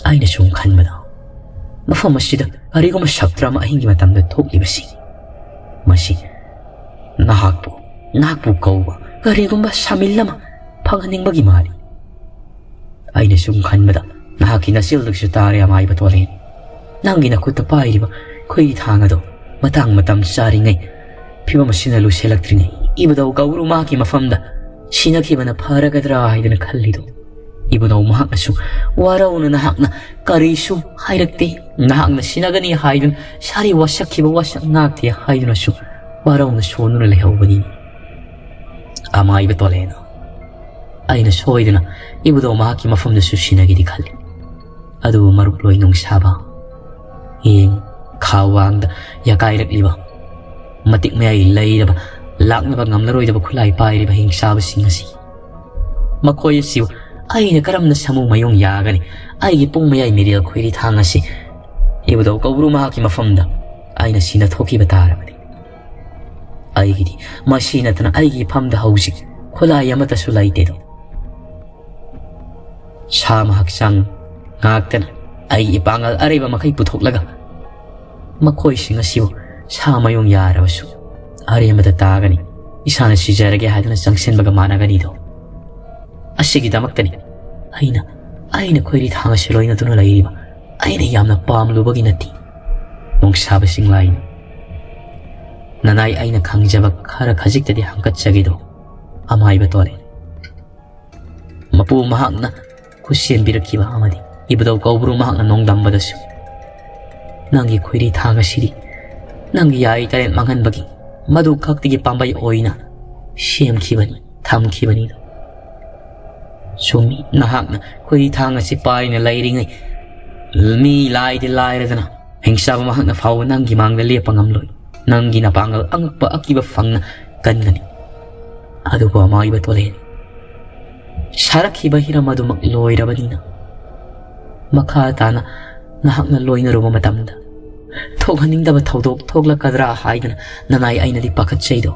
ꯑꯩꯅ ꯁꯨꯝ ꯈꯟꯕꯗ, ꯃꯐꯝ ꯑꯁꯤꯗ ꯀꯔꯤꯒꯨꯝꯕ ꯁꯛꯇ꯭ꯔ ꯑꯃ ꯑꯍꯤꯡꯒꯤ ꯃꯇꯝꯗ ꯊꯣꯛꯂꯤꯕꯁꯤ, ꯃꯁꯤ ꯅꯍꯥꯛꯄꯨ, ꯅꯍꯥꯛꯄꯨ ꯀꯧꯕ ꯀꯔꯤꯒꯨꯝꯕ ꯁꯃꯤꯜ ꯑꯃ ꯐꯪꯍꯟꯅꯤꯡꯕꯒꯤ ꯃꯥꯜꯂꯤ꯫ ꯑꯩꯅ ꯁꯨꯝ ꯈꯟꯕꯗ, ꯅꯍꯥꯛꯀꯤ ꯅꯆꯤꯜꯗꯨꯁꯨ ꯇꯥꯔꯦ, ꯑꯃꯥꯏꯕ ꯇꯣꯂꯦꯟ꯫ ꯅꯪꯒꯤ ꯅꯈꯨꯠꯇ ꯄꯥꯏꯔꯤꯕ ꯈꯣꯏꯔꯤ ꯊꯥꯡ ꯑꯗꯣ ꯃꯇꯥꯡ ꯃꯇꯝ ꯆꯥꯔꯤꯉꯩ, ꯐꯤꯕꯝ ꯑꯁꯤꯅ ꯂꯨꯁꯤꯜꯂꯛꯇ꯭ꯔꯤꯉꯩ, ꯏꯕꯨꯙꯧ ꯀꯧꯕ꯭ꯔꯨ ꯃꯍꯥꯛꯀꯤ ꯃꯐꯝꯗ ꯁꯤꯅꯈꯤꯕꯅ ꯐꯔꯒꯗ꯭ꯔꯥ ꯍꯥꯏꯗꯅ ꯈꯜꯂꯤꯗꯣ꯫ ꯏꯕꯨꯙꯧ ꯃꯍꯥꯛꯅꯁꯨ ꯋꯥꯔꯧꯅ ꯅꯍꯥꯛꯅ ꯀꯔꯤꯁꯨ ꯍꯥꯏꯔꯛꯇꯦ꯫ ꯅꯍꯥꯛꯅ ꯁꯤꯅꯒꯅꯤ ꯍꯥꯏꯗꯨꯅ ꯁꯥꯔꯤ ꯋꯥꯁꯛꯈꯤꯕ ꯋꯥꯁꯛ ꯉꯥꯛꯇꯦ ꯍꯥꯏꯗꯨꯅꯁꯨ ꯋꯥꯔꯧꯅ ꯁꯣꯟꯗꯨꯅ ꯂꯩꯍꯧꯕꯅꯤ꯫ ꯑꯃꯥꯏꯕ ꯇꯣꯂꯦꯟ, ꯑꯩꯅ ꯁꯣꯏꯗꯅ ꯏꯕꯨꯙꯧ ꯃꯍꯥꯛꯀꯤ ꯃꯐꯝꯗꯁꯨ ꯁꯤꯅꯒꯦꯗꯤ ꯈꯜꯂꯤ꯫ ꯑꯗꯨꯕꯨ ꯃꯔꯨꯞ ꯂꯣꯏ ꯅꯨꯡꯁꯥꯕ, ꯌꯦꯡ, ꯈꯥ ꯋꯥꯡꯗ ꯌꯥꯀꯥꯏꯔꯛꯂꯤꯕ, ꯃꯇꯤꯛ ꯃꯌꯥꯏ ꯂꯩꯔꯕ, ꯂꯥꯛꯅꯕ ꯉꯝꯂꯔꯣꯏꯗꯕ ꯈꯨꯠꯂꯥꯏ ꯄꯥꯏꯔꯤꯕ ꯍꯤꯡꯆꯥꯕꯁꯤꯡ ꯑꯁꯤ, ꯃꯈꯣꯏ ꯑꯁꯤꯕꯨ ꯑꯩꯅ ꯀꯔꯝꯅ ꯁꯥꯃꯨ ꯃꯌꯣꯡ ꯌꯥꯒꯅꯤ? ꯑꯩꯒꯤ ꯄꯨꯡ ꯃꯌꯥꯏ ꯃꯤꯔꯦꯜ ꯈꯣꯏꯔꯤ ꯊꯥꯡ ꯑꯁꯤ ꯏꯕꯨꯙꯧ ꯀꯧꯕ꯭ꯔꯨ ꯃꯍꯥꯛꯀꯤ ꯃꯐꯝꯗ ꯑꯩꯅ ꯁꯤꯅ ꯊꯣꯛꯈꯤꯕ ꯇꯥꯔꯕꯗꯤ, ꯑꯩꯒꯤꯗꯤ ꯃꯁꯤ ꯅꯠꯇꯅ ꯑꯩꯒꯤ ꯏꯐꯝꯗ ꯍꯧꯖꯤꯛ ꯈꯨꯠꯂꯥꯏ ꯑꯃꯠꯇꯁꯨ ꯂꯩꯇꯦꯗꯣ꯫ ꯁꯥ ꯑꯃ ꯍꯛꯆꯥꯡ ꯉꯥꯛꯇꯅ ꯑꯩꯒꯤ ꯏꯄꯥꯡꯒꯜ ꯑꯔꯩꯕ ꯃꯈꯩ ꯄꯨꯊꯣꯛꯂꯒ ꯃꯈꯣꯏꯁꯤꯡ ꯑꯁꯤꯕꯨ ꯁꯥ ꯃꯌꯣꯡ ꯌꯥꯔꯕꯁꯨ ꯑꯔꯦꯝꯕꯗ ꯇꯥꯒꯅꯤ꯫ ꯏꯁꯥꯅ ꯁꯤꯖꯔꯒꯦ ꯍꯥꯏꯗꯨꯅ ꯆꯪꯁꯤꯟꯕꯒ ꯃꯥꯟꯅꯒꯅꯤꯗꯣ꯫ ꯑꯁꯤꯒꯤꯗꯃꯛꯇꯅꯤ ꯑꯩꯅ, ꯑꯩꯅ ꯈꯣꯏꯔꯤ ꯊꯥꯡ ꯑꯁꯤ ꯂꯣꯏꯅꯗꯨꯅ ꯂꯩꯔꯤꯕ꯫ ꯑꯩꯅ ꯌꯥꯝꯅ ꯄꯥꯝꯂꯨꯕꯒꯤ ꯅꯠꯇꯦ, ꯅꯣꯡꯁꯥꯕ ꯆꯤꯡꯂꯥꯏꯅ꯫ ꯅꯅꯥꯏ ꯑꯩꯅ ꯈꯪꯖꯕ ꯈꯔ ꯈꯖꯤꯛꯇꯗꯤ ꯍꯪꯀꯠꯆꯒꯦꯗꯣ, ꯑꯃꯥꯏꯕ ꯇꯣꯂꯦ꯫ ꯃꯄꯨ ꯃꯍꯥꯛꯅ ꯈꯨꯠꯁꯦꯝꯕꯤꯔꯛꯈꯤꯕ ꯑꯃꯗꯤ ꯏꯕꯨꯙꯧ ꯀꯧꯕ꯭ꯔꯨ ꯃꯍꯥꯛꯅ ꯅꯣꯡꯗꯝꯕꯗꯁꯨ ꯅꯪꯒꯤ ꯈꯣꯏꯔꯤ ꯊꯥꯡ ꯑꯁꯤꯗꯤ ꯅꯪꯒꯤ ꯌꯥꯏ ꯇꯔꯦꯠ ꯃꯥꯡꯍꯟꯕꯒꯤ ꯃꯗꯨ ꯈꯛꯇꯒꯤ ꯄꯥꯝꯕꯩ ꯑꯣꯏꯅ ꯁꯦꯝꯈꯤꯕꯅꯤ, ꯊꯝꯈꯤꯕꯅꯤꯗꯣ꯫ ꯆꯨꯝꯃꯤ, ꯅꯍꯥꯛꯅ ꯈꯣꯏꯔꯤ ꯊꯥꯡ ꯑꯁꯤ ꯄꯥꯏꯅ ꯂꯩꯔꯤꯉꯩ ꯃꯤ ꯂꯥꯏꯗꯤ ꯂꯥꯏꯔꯗꯅ ꯍꯤꯡꯆꯥꯕ ꯃꯍꯥꯛꯅ ꯐꯥꯎꯕ ꯅꯪꯒꯤ ꯃꯥꯡꯗ ꯂꯦꯞꯄ ꯉꯝꯂꯣꯏ꯫ ꯅꯪꯒꯤ ꯅꯄꯥꯡꯒꯜ ꯑꯉꯛꯄ ꯑꯀꯤꯕ ꯐꯪꯅ ꯀꯟꯒꯅꯤ꯫ ꯑꯗꯨꯕꯨ ꯑꯃꯥꯏꯕ ꯇꯣꯂꯦ, ꯁꯥꯔꯛꯈꯤꯕ ꯍꯤꯔꯝ ꯑꯗꯨꯃꯛ ꯂꯣꯏꯔꯕꯅꯤꯅ ꯃꯈꯥ ꯇꯥꯅ ꯅꯍꯥꯛꯅ ꯂꯣꯏꯅꯔꯨꯕ ꯃꯇꯝꯗ ꯊꯣꯛꯍꯟꯅꯤꯡꯗꯕ ꯊꯧꯗꯣꯛ ꯊꯣꯛꯂꯛꯀꯗ꯭ꯔꯥ ꯍꯥꯏꯗꯅ ꯅꯅꯥꯏ ꯑꯩꯅꯗꯤ ꯄꯥꯈꯠꯆꯩꯗꯣ꯫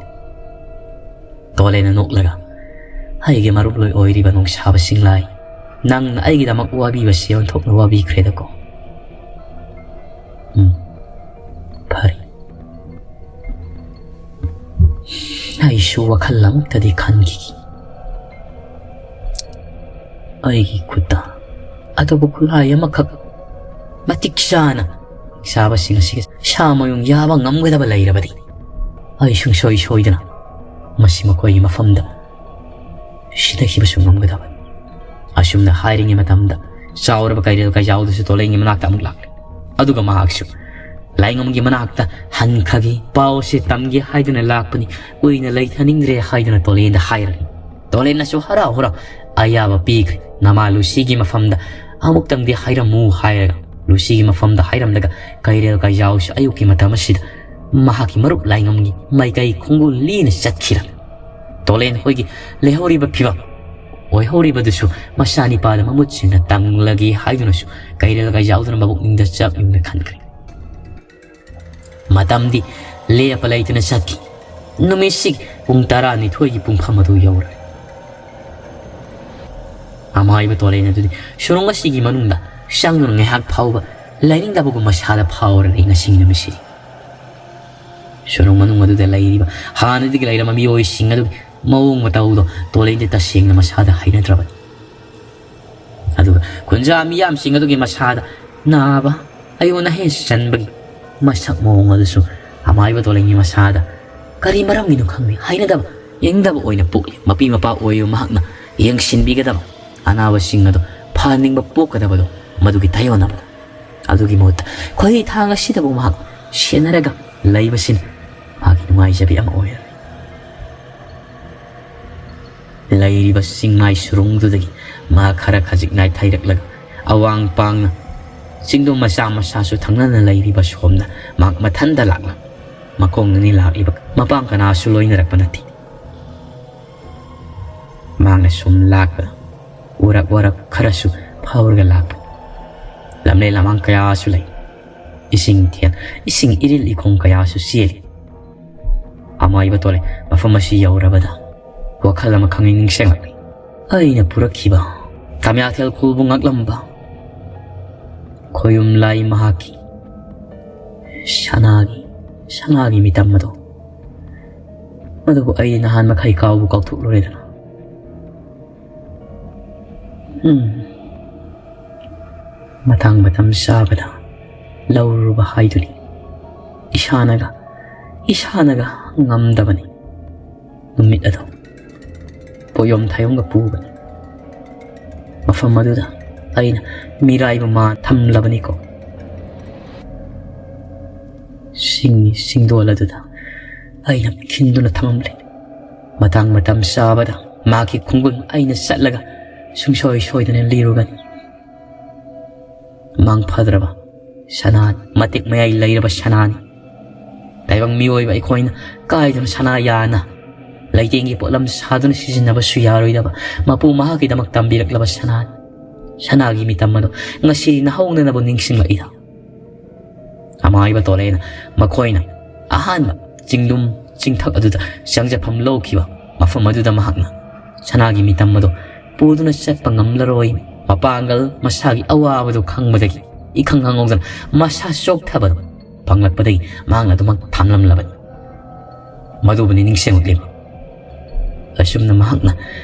ꯇꯣꯂꯦꯅ ꯅꯣꯛꯂꯒ, ꯑꯩꯒꯤ ꯃꯔꯨꯞꯂꯣꯏ ꯑꯣꯏꯔꯤꯕ ꯅꯣꯡꯁꯥꯕ ꯆꯤꯡꯂꯥꯏ, ꯅꯪꯅ ꯑꯩꯒꯤꯗꯃꯛ ꯋꯥꯕꯤꯕꯁꯤ ꯑꯣꯟꯊꯣꯛꯅ ꯋꯥꯕꯤꯈ꯭ꯔꯦꯗꯀꯣ꯫ ꯎꯝ, ꯐꯔꯦ꯫ ꯑꯩꯁꯨ ꯋꯥꯈꯜ ꯑꯃꯨꯛꯇꯗꯤ ꯈꯟꯈꯤꯒꯦ꯫ ꯑꯩꯒꯤ ꯈꯨꯠꯇ ꯑꯇꯣꯞꯄ ꯈꯨꯠꯂꯥꯏ ꯑꯃꯈꯛ ꯃꯇꯤꯛ ꯆꯥꯅ ꯁꯥꯕꯁꯤꯡ ꯑꯁꯤꯒ ꯁꯥ ꯃꯌꯨꯡ ꯌꯥꯕ ꯉꯝꯒꯗꯕ ꯂꯩꯔꯕꯗꯤ, ꯑꯩ ꯁꯨꯡꯁꯣꯏ ꯁꯣꯏꯗꯅ ꯃꯁꯤ ꯃꯈꯣꯏꯒꯤ ꯃꯐꯝꯗ ꯁꯤꯊꯈꯤꯕꯁꯨ ꯉꯝꯒꯗꯕꯅꯤ꯫ ꯑꯁꯨꯝꯅ ꯍꯥꯏꯔꯤꯉꯩ ꯃꯇꯝꯗ ꯆꯥꯎꯔꯕ ꯀꯩꯔꯦꯜ ꯀꯩꯖꯥꯎꯗꯨꯁꯨ ꯇꯣꯂꯦꯟꯒꯤ ꯃꯅꯥꯛꯇ ꯑꯃꯨꯛ ꯂꯥꯛꯂꯦ꯫ ꯑꯗꯨꯒ ꯃꯍꯥꯛꯁꯨ ꯂꯥꯏꯉꯝꯒꯤ ꯃꯅꯥꯛꯇ ꯍꯟꯈ꯭ꯔꯒꯦ, ꯄꯥꯎꯁꯦ ꯇꯝꯒꯦ ꯍꯥꯏꯗꯨꯅ ꯂꯥꯛꯄꯅꯤ, ꯀꯨꯏꯅ ꯂꯩꯊꯅꯤꯡꯗ꯭ꯔꯦ ꯍꯥꯏꯗꯨꯅ ꯇꯣꯂꯦꯟꯗ ꯍꯥꯏꯔꯅꯤ꯫ ꯇꯣꯂꯦꯟꯅꯁꯨ ꯍꯔꯥꯎ ꯍꯔꯥꯎ ꯑꯌꯥꯕ ꯄꯤꯈ꯭ꯔꯦ꯫ ꯅꯃꯥ ꯂꯨꯁꯤꯒꯤ ꯃꯐꯝꯗ ꯑꯃꯨꯛꯇꯪꯗꯤ ꯍꯥꯏꯔꯝꯃꯨ ꯍꯥꯏꯔꯒ ꯂꯨꯁꯤꯒꯤ ꯃꯐꯝꯗ ꯍꯥꯏꯔꯝꯂꯒ ꯀꯩꯔꯦꯜ ꯀꯩꯖꯥꯎꯁꯨ ꯑꯌꯨꯛꯀꯤ ꯃꯇꯝ ꯑꯁꯤꯗ ꯃꯍꯥꯛꯀꯤ ꯃꯔꯨꯞ ꯂꯥꯏꯉꯝꯒꯤ ꯃꯥꯏꯀꯩ ꯈꯣꯡꯒꯨꯜ ꯂꯤꯅ ꯆꯠꯈꯤꯔꯝꯃꯤ꯫ ꯇꯣꯂꯦꯟ ꯍꯣꯏꯒꯤ ꯂꯩꯍꯧꯔꯤꯕ ꯐꯤꯕꯝ ꯑꯣꯏꯍꯧꯔꯤꯕꯗꯨꯁꯨ ꯃꯆꯥꯅꯤꯄꯥꯗ ꯃꯃꯨꯠꯁꯤꯡꯅ ꯇꯪꯂꯒꯦ ꯍꯥꯏꯗꯨꯅꯁꯨ ꯀꯩꯔꯦꯜ ꯀꯩꯖꯥꯎꯗꯨꯅ ꯃꯕꯨꯛꯅꯤꯡꯗ ꯆꯞ ꯌꯨꯡꯅ ꯈꯟꯈ꯭ꯔꯦ꯫ ꯃꯇꯝꯗꯤ ꯂꯦꯞꯄ ꯂꯩꯇꯅ ꯆꯠꯈꯤ꯫ ꯅꯨꯃꯤꯠꯁꯤꯒꯤ ꯄꯨꯡ ꯇꯔꯥꯅꯤꯊꯣꯏꯒꯤ ꯄꯨꯡꯐꯝ ꯑꯗꯨ ꯌꯧꯔꯦ꯫ ꯑꯃꯥꯏꯕ ꯇꯣꯂꯦꯟ ꯑꯗꯨꯗꯤ ꯁꯨꯔꯨꯡ ꯑꯁꯤꯒꯤ ꯃꯅꯨꯡꯗ ꯆꯪꯗꯨꯅ ꯉꯥꯏꯍꯥꯛ ꯐꯥꯎꯕ ꯂꯩꯅꯤꯡꯗꯕꯒꯨꯝ ꯃꯁꯥꯗ ꯐꯥꯎꯔꯔꯦ ꯉꯁꯤꯒꯤ ꯅꯨꯃꯤꯠꯁꯤꯗꯤ꯫ ꯁꯨꯔꯨꯡ ꯃꯅꯨꯡ ꯑꯗꯨꯗ ꯂꯩꯔꯤꯕ ꯍꯥꯟꯅꯗꯒꯤ ꯂꯩꯔꯝꯕ ꯃꯤꯑꯣꯏꯁꯤꯡ ꯑꯗꯨꯒꯤ ꯃꯑꯣꯡ ꯃꯇꯧꯗꯣ ꯇꯣꯂꯦꯟꯗꯤ ꯇꯁꯦꯡꯅ ꯃꯁꯥꯗ ꯍꯩꯅꯗ꯭ꯔꯕꯅꯤ꯫ ꯑꯗꯨꯒ ꯈꯨꯟꯖꯥ ꯃꯤꯌꯥꯝꯁꯤꯡ ꯑꯗꯨꯒꯤ ꯃꯁꯥꯗ ꯅꯥꯕ ꯑꯌꯣꯟ ꯑꯍꯦꯟ ꯆꯟꯕꯒꯤ ꯃꯁꯛ ꯃꯑꯣꯡ ꯑꯗꯨꯁꯨ ꯑꯃꯥꯏꯕ ꯇꯣꯂꯦꯟꯒꯤ ꯃꯁꯥꯗ ꯀꯔꯤ ꯃꯔꯝꯒꯤꯅꯣ ꯈꯪꯗꯦ, ꯍꯩꯅꯗꯕ, ꯌꯦꯡꯗꯕ ꯑꯣꯏꯅ ꯄꯣꯛꯂꯤ꯫ ꯃꯄꯤ ꯃꯄꯥ ꯑꯣꯏꯔꯤꯕ ꯃꯍꯥꯛꯅ ꯌꯦꯡꯁꯤꯟꯕꯤꯒꯗꯕ, ꯑꯅꯥꯕꯁꯤꯡ ꯑꯗꯨ ꯐꯍꯟꯅꯤꯡꯕ ꯄꯣꯛꯀꯗꯕꯗꯣ ꯃꯗꯨꯒꯤ ꯇꯥꯏꯌꯣꯟꯅꯕꯗ꯫ ꯑꯗꯨꯒꯤ ꯃꯍꯨꯠꯇ ꯈꯣꯏꯔꯤ ꯊꯥꯡ ꯑꯁꯤꯗꯕꯨ ꯃꯍꯥꯛ ꯁꯦꯟꯅꯔꯒ ꯂꯩꯕꯁꯤꯅ ꯃꯥꯒꯤ ꯅꯨꯡꯉꯥꯏꯖꯕꯤ ꯑꯃ ꯑꯣꯏꯔꯝꯃꯤ꯫ ꯂꯩꯔꯤꯕ ꯆꯤꯡꯃꯥꯏ ꯁꯨꯔꯨꯡꯗꯨꯗꯒꯤ ꯃꯍꯥꯛ ꯈꯔ ꯈꯖꯤꯛ ꯅꯥꯏꯊꯩꯔꯛꯂꯒ ꯑꯋꯥꯡ ꯄꯥꯡꯅ ꯆꯤꯡꯗꯣ ꯃꯆꯥ ꯃꯆꯥꯁꯨ ꯊꯪꯅꯅ ꯂꯩꯔꯤꯕ ꯁꯣꯝꯗ ꯃꯍꯥꯛ ꯃꯊꯟꯇ ꯂꯥꯛꯂꯝꯃꯤ꯫ ꯃꯈꯣꯡꯅꯅꯤ ꯂꯥꯛꯂꯤꯕ, ꯃꯄꯥꯡ ꯀꯅꯥꯁꯨ ꯂꯣꯏꯅꯔꯛꯄ ꯅꯠꯇꯦ꯫ ꯃꯍꯥꯛꯅ ꯁꯨꯝ ꯂꯥꯛꯄꯗ ꯎꯔꯛ ꯋꯥꯔꯛ ꯈꯔꯁꯨ ꯐꯥꯎꯔꯒ ꯂꯥꯛꯄ꯫ ꯂꯝꯂꯦꯟ ꯂꯃꯥꯡ ꯀꯌꯥꯁꯨ ꯂꯩ꯫ ꯏꯁꯤꯡ ꯊꯦꯟ, ꯏꯁꯤꯡ ꯏꯔꯤꯜ ꯏꯈꯣꯡ ꯀꯌꯥꯁꯨ ꯆꯦꯜꯂꯤ꯫ ꯑꯃꯥꯏꯕ ꯇꯣꯂꯦ ꯃꯐꯝ ꯑꯁꯤ ꯌꯧꯔꯕꯗ ꯋꯥꯈꯜ ꯑꯃ ꯈꯪꯅꯤꯡ ꯅꯤꯡꯁꯤꯡꯂꯛꯂꯤ꯫ ꯑꯩꯅ ꯄꯨꯔꯛꯈꯤꯕ ꯀꯥꯃ꯭ꯌꯥꯊꯦꯜ ꯈꯨꯜꯕꯨ ꯉꯥꯛꯂꯝꯕ ꯈꯣꯌꯨꯝ ꯂꯥꯏ ꯃꯍꯥꯛꯀꯤ ꯁꯅꯥꯒꯤ, ꯁꯅꯥꯒꯤ ꯃꯤꯇꯝ ꯑꯗꯣ, ꯃꯗꯨꯕꯨ ꯑꯩ ꯅꯍꯥꯟ ꯃꯈꯩ ꯀꯥꯎꯕꯨ ꯀꯥꯎꯊꯣꯛꯂꯨꯔꯦꯗꯅ꯫ ꯎꯝ꯫ ꯃꯇꯥꯡ ꯃꯇꯝ ꯆꯥꯕꯗ ꯂꯧꯔꯨꯕ ꯍꯥꯏꯗꯨꯅꯤ꯫ ꯏꯁꯥꯅꯒ, ꯏꯁꯥꯅꯒ ꯉꯝꯗꯕꯅꯤ꯫ ꯅꯨꯃꯤꯠ ꯑꯗꯨ ꯄꯣꯌꯣꯝ ꯊꯥꯌꯣꯝꯒ ꯄꯨꯕꯅꯤ꯫ ꯃꯐꯝ ꯑꯗꯨꯗ ꯑꯩꯅ ꯃꯤꯔꯥꯏꯕ ꯃꯥ ꯊꯝꯂꯕꯅꯤꯀꯣ꯫ ꯁꯤꯡ, ꯁꯤꯡꯗꯣꯜ ꯑꯗꯨꯗ ꯑꯩꯅ ꯈꯤꯟꯗꯨꯅ ꯊꯝꯂꯝꯂꯦ꯫ ꯃꯇꯥꯡ ꯃꯇꯝ ꯆꯥꯕꯗ ꯃꯍꯥꯛꯀꯤ ꯈꯣꯡꯒꯨꯜ ꯑꯩꯅ ꯆꯠꯂꯒ ꯁꯨꯡꯁꯣꯏ ꯁꯣꯏꯗꯅ ꯂꯤꯔꯨꯒꯅꯤ꯫ ꯃꯥꯡ ꯐꯗ꯭ꯔꯕ ꯁꯅꯥꯅꯤ, ꯃꯇꯤꯛ ꯃꯌꯥꯏ ꯂꯩꯔꯕ ꯁꯅꯥꯅꯤ꯫ ꯇꯥꯏꯕꯪ ꯃꯤꯑꯣꯏꯕ ꯑꯩꯈꯣꯏꯅ ꯀꯥꯏꯗꯅ ꯁꯅꯥ ꯌꯥꯅ ꯂꯩꯇꯦꯡꯒꯤ ꯄꯣꯠꯂꯝ ꯁꯥꯗꯨꯅ ꯁꯤꯖꯤꯟꯅꯕꯁꯨ ꯌꯥꯔꯣꯏꯗꯕ ꯃꯄꯨ ꯃꯍꯥꯛꯀꯤꯗꯃꯛ ꯇꯝꯕꯤꯔꯛꯂꯕ ꯁꯅꯥꯅꯤ꯫ ꯁꯅꯥꯒꯤ ꯃꯤꯇꯝ ꯑꯗꯣ ꯉꯁꯤꯗꯤ ꯅꯍꯧꯅꯅꯕ ꯅꯤꯡꯁꯤꯡꯂꯛꯏꯗ꯫ ꯑꯃꯥꯏꯕ ꯇꯣꯂꯦꯅ ꯃꯈꯣꯏꯅ ꯑꯍꯥꯟꯕ ꯆꯤꯡꯗꯨꯝ ꯆꯤꯡꯊꯛ ꯑꯗꯨꯗ ꯆꯪꯖꯐꯝ ꯂꯧꯈꯤꯕ ꯃꯐꯝ ꯑꯗꯨꯗ ꯃꯍꯥꯛꯅ ꯁꯅꯥꯒꯤ ꯃꯤꯇꯝ ꯑꯗꯣ ꯄꯨꯗꯨꯅ ꯆꯠꯄ ꯉꯝꯂꯔꯣꯏ꯫ ꯃꯄꯥꯡꯒꯜ ꯃꯁꯥꯒꯤ ꯑꯋꯥꯕꯗꯨ ꯈꯪꯕꯗꯒꯤ ꯏꯈꯪ ꯈꯪꯍꯧꯗꯅ ꯃꯁꯥ ꯆꯣꯛꯊꯕꯗꯨ ꯐꯪꯂꯛꯄꯗꯒꯤ ꯃꯍꯥꯛꯅ ꯑꯗꯨꯃꯛ ꯊꯝꯂꯝꯂꯕꯅꯤ꯫ ꯃꯗꯨꯕꯨꯅꯤ ꯅꯤꯡꯁꯤꯡꯂꯛꯂꯤꯕ꯫ ꯑꯁꯨꯝꯅ ꯃꯍꯥꯛꯅ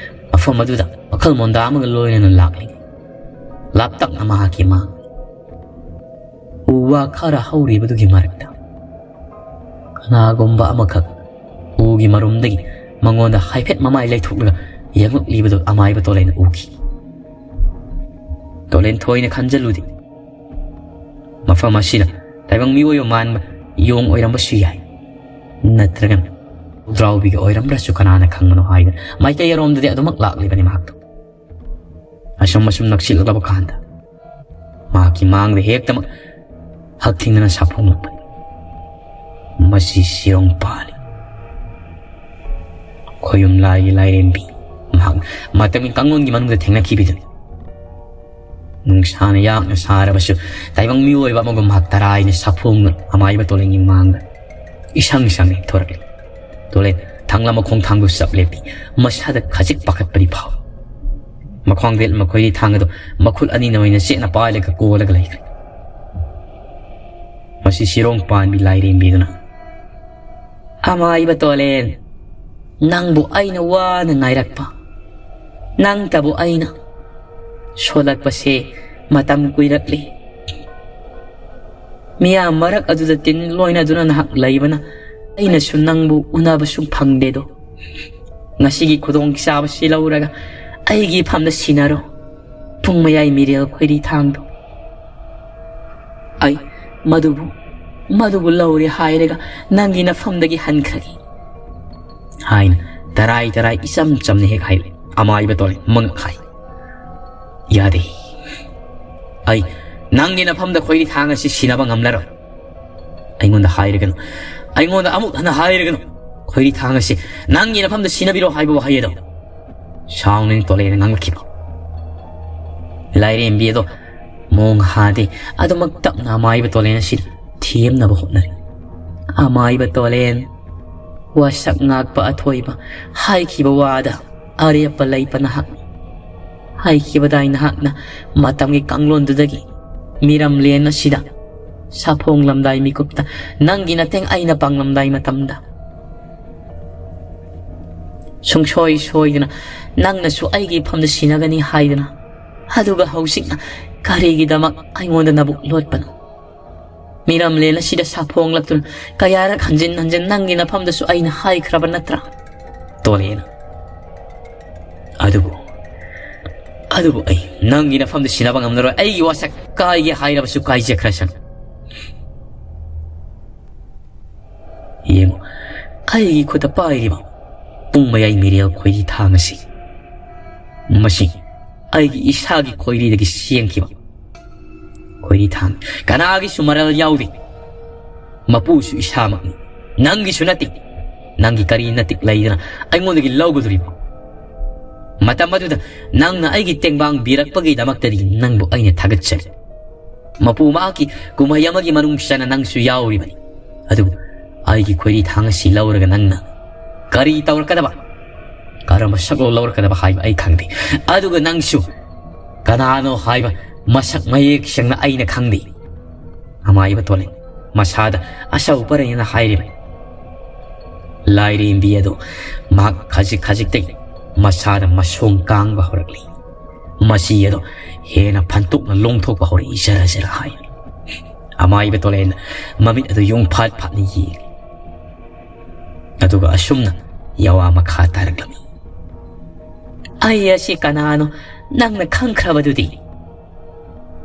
ꯃꯐꯝ ꯑꯗꯨꯗ ꯋꯥꯈꯜ ꯃꯣꯟꯗꯥ ꯑꯃꯒ ꯂꯣꯏꯅꯅ ꯂꯥꯛꯂꯤ꯫ ꯂꯥꯞꯇꯛꯅ ꯃꯍꯥꯛꯀꯤ ꯃꯥꯡ ꯎ ꯋꯥ ꯈꯔ ꯍꯧꯔꯤꯕꯗꯨꯒꯤ ꯃꯔꯛꯇ ꯀꯅꯥꯒꯨꯝꯕ ꯑꯃꯈꯛ ꯎꯒꯤ ꯃꯔꯨꯝꯗꯒꯤ ꯃꯉꯣꯟꯗ ꯍꯥꯏꯐꯦꯠ ꯃꯃꯥꯏ ꯂꯩꯊꯣꯛꯂꯒ ꯌꯦꯡꯂꯛꯂꯤꯕꯗꯨ ꯑꯃꯥꯏꯕ ꯇꯣꯂꯦꯟꯅ ꯎꯈꯤ꯫ ꯇꯣꯂꯦꯟ ꯊꯣꯏꯅ ꯈꯟꯖꯜꯂꯨꯗꯦ꯫ ꯃꯐꯝ ꯑꯁꯤꯗ ꯇꯥꯏꯕꯪ ꯃꯤꯑꯣꯏꯕ ꯃꯥꯟꯕ ꯌꯣꯡ ꯑꯣꯏꯔꯝꯕꯁꯨ ꯌꯥꯏ, ꯅꯠꯇ꯭ꯔꯒꯅ ꯎꯗ꯭ꯔꯥꯎꯕꯤꯒ ꯑꯣꯏꯔꯝꯗ꯭ꯔꯁꯨ ꯀꯅꯥꯅ ꯈꯪꯕꯅꯣ ꯍꯥꯏꯗꯅ ꯃꯥꯏꯀꯩ ꯑꯔꯣꯝꯗꯗꯤ ꯑꯗꯨꯃꯛ ꯂꯥꯛꯂꯤꯕꯅꯤ ꯃꯍꯥꯛꯇꯣ꯫ ꯑꯁꯨꯝ ꯑꯁꯨꯝ ꯅꯛꯁꯤꯜꯂꯛꯂꯕ ꯀꯥꯟꯗ ꯃꯍꯥꯛꯀꯤ ꯃꯥꯡꯗ ꯍꯦꯛꯇꯃꯛ ꯍꯛꯊꯦꯡꯅꯅ ꯁꯥꯐꯣꯡꯂꯛꯄꯅꯤ꯫ ꯃꯁꯤ ꯁꯤꯔꯣꯡ ꯄꯥꯜꯂꯤ꯫ ꯈꯣꯌꯨꯝ ꯂꯥꯏꯒꯤ ꯂꯥꯏꯔꯦꯝꯕꯤ꯫ ꯃꯍꯥꯛ ꯃꯇꯝꯒꯤ ꯀꯥꯡꯂꯣꯟꯒꯤ ꯃꯅꯨꯡꯗ ꯊꯦꯡꯅꯈꯤꯕꯗꯨꯅꯤ꯫ ꯅꯨꯡꯁꯥꯅ ꯌꯥꯛꯅ ꯁꯥꯔꯕꯁꯨ ꯇꯥꯏꯕꯪ ꯃꯤꯑꯣꯏꯕ ꯑꯃꯒꯨꯝ ꯃꯍꯥꯛ ꯇꯔꯥꯏꯅ ꯁꯥꯐꯣꯡꯅ ꯑꯃꯥꯏꯕ ꯇꯣꯂꯦꯟꯒꯤ ꯃꯥꯡꯗ ꯏꯁꯪ ꯁꯪꯅ ꯊꯣꯔꯛꯂꯤ꯫ ꯇꯣꯂꯦꯟ ꯊꯥꯡꯂ ꯃꯈꯣꯡ ꯊꯥꯡꯗꯨ ꯆꯞ ꯂꯦꯞꯄꯤ꯫ ꯃꯁꯥꯗ ꯈꯖꯤꯛ ꯄꯥꯈꯠꯄꯗꯤ ꯐꯥꯎꯏ꯫ ꯃꯈ꯭ꯋꯥꯡꯗ ꯃꯈꯣꯏꯒꯤ ꯊꯥꯡ ꯑꯗꯨ ꯃꯈꯨꯠ ꯑꯅꯤꯅ ꯑꯣꯏꯅ ꯆꯦꯠꯅ ꯄꯥꯏꯔꯒ ꯀꯣꯜꯂꯒ ꯂꯩꯈ꯭ꯔꯦ꯫ ꯃꯁꯤ ꯁꯤꯔꯣꯡ ꯄꯥꯟꯕꯤ ꯂꯥꯏꯔꯦꯝꯕꯤꯗꯨꯅ, "ꯑꯃꯥꯏꯕ ꯇꯣꯂꯦꯟ, ꯅꯪꯕꯨ ꯑꯩꯅ ꯋꯥꯅ ꯉꯥꯏꯔꯛꯄ, ꯅꯪꯇꯕꯨ ꯑꯩꯅ ꯁꯣꯜꯂꯛꯄꯁꯦ ꯃꯇꯝ ꯀꯨꯏꯔꯛꯂꯤ꯫ ꯃꯤꯌꯥꯝ ꯃꯔꯛ ꯑꯗꯨꯗ ꯇꯤꯟ ꯂꯣꯏꯅꯗꯨꯅ ꯅꯍꯥꯛ ꯂꯩꯕꯅ ꯑꯩꯅꯁꯨ ꯅꯪꯕꯨ ꯎꯅꯕꯁꯨ ꯐꯪꯗꯦꯗꯣ꯫ ꯉꯁꯤꯒꯤ ꯈꯨꯗꯣꯡꯆꯥꯕꯁꯤ ꯂꯧꯔꯒ ꯑꯩꯒꯤ ꯏꯐꯝꯗ ꯁꯤꯟꯅꯔꯣ ꯄꯨꯡ ꯃꯌꯥꯏ ꯃꯤꯔꯦꯜ ꯈꯣꯏꯔꯤ ꯊꯥꯡꯗꯣ꯫ ꯑꯩ ꯃꯗꯨꯕꯨ, ꯃꯗꯨꯕꯨ ꯂꯧꯔꯦ ꯍꯥꯏꯔꯒ ꯅꯪꯒꯤ ꯅꯐꯝꯗꯒꯤ ꯍꯟꯈ꯭ꯔꯒꯦ" ꯍꯥꯏꯅ ꯇꯔꯥꯏ ꯇꯔꯥꯏ ꯏꯆꯝ ꯆꯝꯅ ꯍꯦꯛ ꯍꯥꯏꯔꯛꯏ꯫ ꯑꯃꯥꯏꯕ ꯇꯣꯂꯦꯟ ꯃꯉꯛ ꯍꯥꯏ꯫ "ꯌꯥꯗꯦ꯫ ꯑꯩ ꯅꯪꯒꯤ ꯅꯐꯝꯗ ꯈꯣꯏꯔꯤ ꯊꯥꯡ ꯑꯁꯤ ꯁꯤꯟꯅꯕ ꯉꯝꯂꯔꯣꯏ꯫ ꯑꯩꯉꯣꯟꯗ ꯍꯥꯏꯔꯒꯅꯨ꯫ ꯑꯩꯉꯣꯟꯗ ꯑꯃꯨꯛ ꯍꯟꯅ ꯍꯥꯏꯔꯒꯅꯨ꯫ ꯈꯣꯏꯔꯤ ꯊꯥꯡ ꯑꯁꯤ ꯅꯪꯒꯤ ꯅꯐꯝꯗ ꯁꯤꯟꯅꯕꯤꯔꯣ ꯍꯥꯏꯕ ꯋꯥꯍꯩ ꯑꯗꯣ" ꯁꯥꯎꯅꯤꯡ ꯇꯣꯂꯦꯟꯅ ꯉꯥꯡꯂꯛꯈꯤꯕ꯫ ꯂꯥꯏꯔꯦꯝꯕꯤ ꯑꯗꯣ ꯃꯣꯡ ꯍꯥꯗꯦ꯫ ꯑꯗꯨꯃꯛ ꯇꯞꯅ ꯑꯃꯥꯏꯕ ꯇꯣꯂꯦꯟ ꯑꯁꯤꯗ ꯊꯦꯝꯅꯕ ꯍꯣꯠꯅꯔꯤ꯫ "ꯑꯃꯥꯏꯕ ꯇꯣꯂꯦꯟ, ꯋꯥꯁꯛ ꯉꯥꯛꯄ ꯑꯊꯣꯏꯕ ꯍꯥꯏꯈꯤꯕ ꯋꯥꯗ ꯑꯔꯦꯞꯄ ꯂꯩꯕ ꯅꯍꯥꯛ, ꯍꯥꯏꯈꯤꯕꯗꯥꯏ ꯅꯍꯥꯛꯅ ꯃꯇꯝꯒꯤ ꯀꯥꯡꯂꯣꯟꯗꯨꯗꯒꯤ ꯃꯤꯔꯝꯂꯦꯟ ꯑꯁꯤꯗ ꯁꯥꯐꯣꯡꯂꯝꯗꯥꯏ ꯃꯤꯀꯨꯞꯇ ꯅꯪꯒꯤ ꯅꯇꯦꯡ ꯑꯩꯅ ꯄꯥꯡꯂꯝꯗꯥꯏ ꯃꯇꯝꯗ ꯁꯨꯡꯁꯣꯏ ꯁꯣꯏꯗꯅ ꯅꯪꯅꯁꯨ ꯑꯩꯒꯤ ꯏꯐꯝꯗ ꯁꯤꯟꯅꯒꯅꯤ ꯍꯥꯏꯗꯅ꯫ ꯑꯗꯨꯒ ꯍꯧꯖꯤꯛꯅ ꯀꯔꯤꯒꯤꯗꯃꯛ ꯑꯩꯉꯣꯟꯗ ꯅꯕꯨꯛ ꯂꯣꯠꯄꯅꯣ? ꯃꯤꯔꯝꯂꯦꯟ ꯑꯁꯤꯗ ꯁꯥꯐꯣꯡꯂꯛꯇꯨꯅ ꯀꯌꯥꯔꯛ ꯍꯟꯖꯤꯟ ꯍꯟꯖꯤꯟ ꯅꯪꯒꯤ ꯅꯐꯝꯗꯁꯨ ꯑꯩꯅ ꯍꯥꯏꯈ꯭ꯔꯕ ꯅꯠꯇ꯭ꯔꯥ? ꯇꯣꯂꯦꯅ꯫ ꯑꯗꯨꯕꯨ, ꯑꯗꯨꯕꯨ ꯑꯩ ꯅꯪꯒꯤ ꯅꯐꯝꯗ ꯁꯤꯟꯅꯕ ꯉꯝꯂꯔꯣꯏ꯫ ꯑꯩꯒꯤ ꯋꯥꯁꯛ ꯀꯥꯏꯒꯦ ꯍꯥꯏꯔꯕꯁꯨ ꯀꯥꯏꯖꯈ꯭ꯔꯁꯅꯨ꯫ ꯌꯦꯡꯉꯨ, ꯑꯩꯒꯤ ꯈꯨꯠꯇ ꯄꯥꯏꯔꯤꯕ ꯄꯨꯡ ꯃꯌꯥꯏ ꯃꯤꯔꯦꯜ ꯈꯣꯏꯔꯤ ꯊꯥꯡ ꯑꯁꯤ, ꯃꯁꯤ ꯑꯩꯒꯤ ꯏꯁꯥꯒꯤ ꯈꯣꯏꯔꯤꯗꯒꯤ ꯁꯦꯝꯈꯤꯕ ꯈꯣꯏꯔꯤ ꯊꯥꯡ, ꯀꯅꯥꯒꯤꯁꯨ ꯃꯔꯜ ꯌꯥꯎꯗꯦ꯫ ꯃꯄꯨꯁꯨ ꯏꯁꯥꯃꯛꯅꯤ꯫ ꯅꯪꯒꯤꯁꯨ ꯅꯠꯇꯦ꯫ ꯅꯪꯒꯤ ꯀꯔꯤ ꯅꯇꯤꯛ ꯂꯩꯗꯅ ꯑꯩꯉꯣꯟꯗꯒꯤ ꯂꯧꯒꯗꯣꯔꯤꯕ? ꯃꯇꯝ ꯑꯗꯨꯗ ꯅꯪꯅ ꯑꯩꯒꯤ ꯇꯦꯡꯕꯥꯡ ꯄꯤꯔꯛꯄꯒꯤꯗꯃꯛꯇꯗꯤ ꯅꯪꯕꯨ ꯑꯩꯅ ꯊꯥꯒꯠꯆꯔꯤ꯫ ꯃꯄꯨ ꯃꯍꯥꯛꯀꯤ ꯀꯨꯝꯍꯩ ꯑꯃꯒꯤ ꯃꯅꯨꯡ ꯆꯟꯅ ꯅꯪꯁꯨ ꯌꯥꯎꯔꯤꯕꯅꯤ꯫ ꯑꯗꯨꯕꯨ ꯑꯩꯒꯤ ꯈꯣꯏꯔꯤ ꯊꯥꯡ ꯑꯁꯤ ꯂꯧꯔꯒ ꯅꯪꯅ ꯀꯔꯤ ꯇꯧꯔꯛꯀꯗꯕ? ꯀꯔꯝꯕ ꯁꯛꯂꯣꯟ ꯂꯧꯔꯛꯀꯗꯕ ꯍꯥꯏꯕ ꯑꯩ ꯈꯪꯗꯦ꯫ ꯑꯗꯨꯒ ꯅꯪꯁꯨ ꯀꯅꯥꯅꯣ ꯍꯥꯏꯕ ꯃꯁꯛ ꯃꯌꯦꯛ ꯁꯦꯡꯅ ꯑꯩꯅ ꯈꯪꯗꯦ꯫ ꯑꯃꯥꯏꯕ ꯇꯣꯂꯦꯟ ꯃꯁꯥꯗ ꯑꯁꯧ ꯄꯔꯩꯅ ꯍꯥꯏꯔꯤꯕꯅꯤ꯫ ꯂꯥꯏꯔꯦꯝꯕꯤ ꯑꯗꯨ ꯃꯍꯥꯛ ꯈꯖꯤꯛ ꯈꯖꯤꯛꯇꯒꯤ ꯃꯁꯥꯗ ꯃꯁꯣꯡ ꯀꯥꯡꯕ ꯍꯧꯔꯛꯂꯤ꯫ ꯃꯁꯤ ꯑꯗꯨ ꯍꯦꯟꯅ ꯐꯟꯇꯣꯛꯅ ꯂꯣꯡꯊꯣꯛꯄ ꯍꯧꯔꯛꯏ, ꯖꯔ ꯖꯔ ꯍꯥꯏꯅ꯫ ꯑꯃꯥꯏꯕ ꯇꯣꯂꯦꯟ ꯃꯃꯤꯠ ꯑꯗꯨ ꯌꯨꯡ ꯐꯥꯠ ꯐꯥꯠꯅ ꯌꯦꯡꯂꯤ꯫ ꯑꯗꯨꯒ ꯑꯁꯨꯝꯅ ꯌꯥꯋꯥ ꯃꯈꯥ ꯇꯥꯔꯛꯂꯝꯃꯤ꯫ ꯑꯩ ꯑꯁꯤ ꯀꯅꯥꯅꯣ ꯅꯪꯅ ꯈꯪꯈ꯭ꯔꯕꯗꯨꯗꯤ?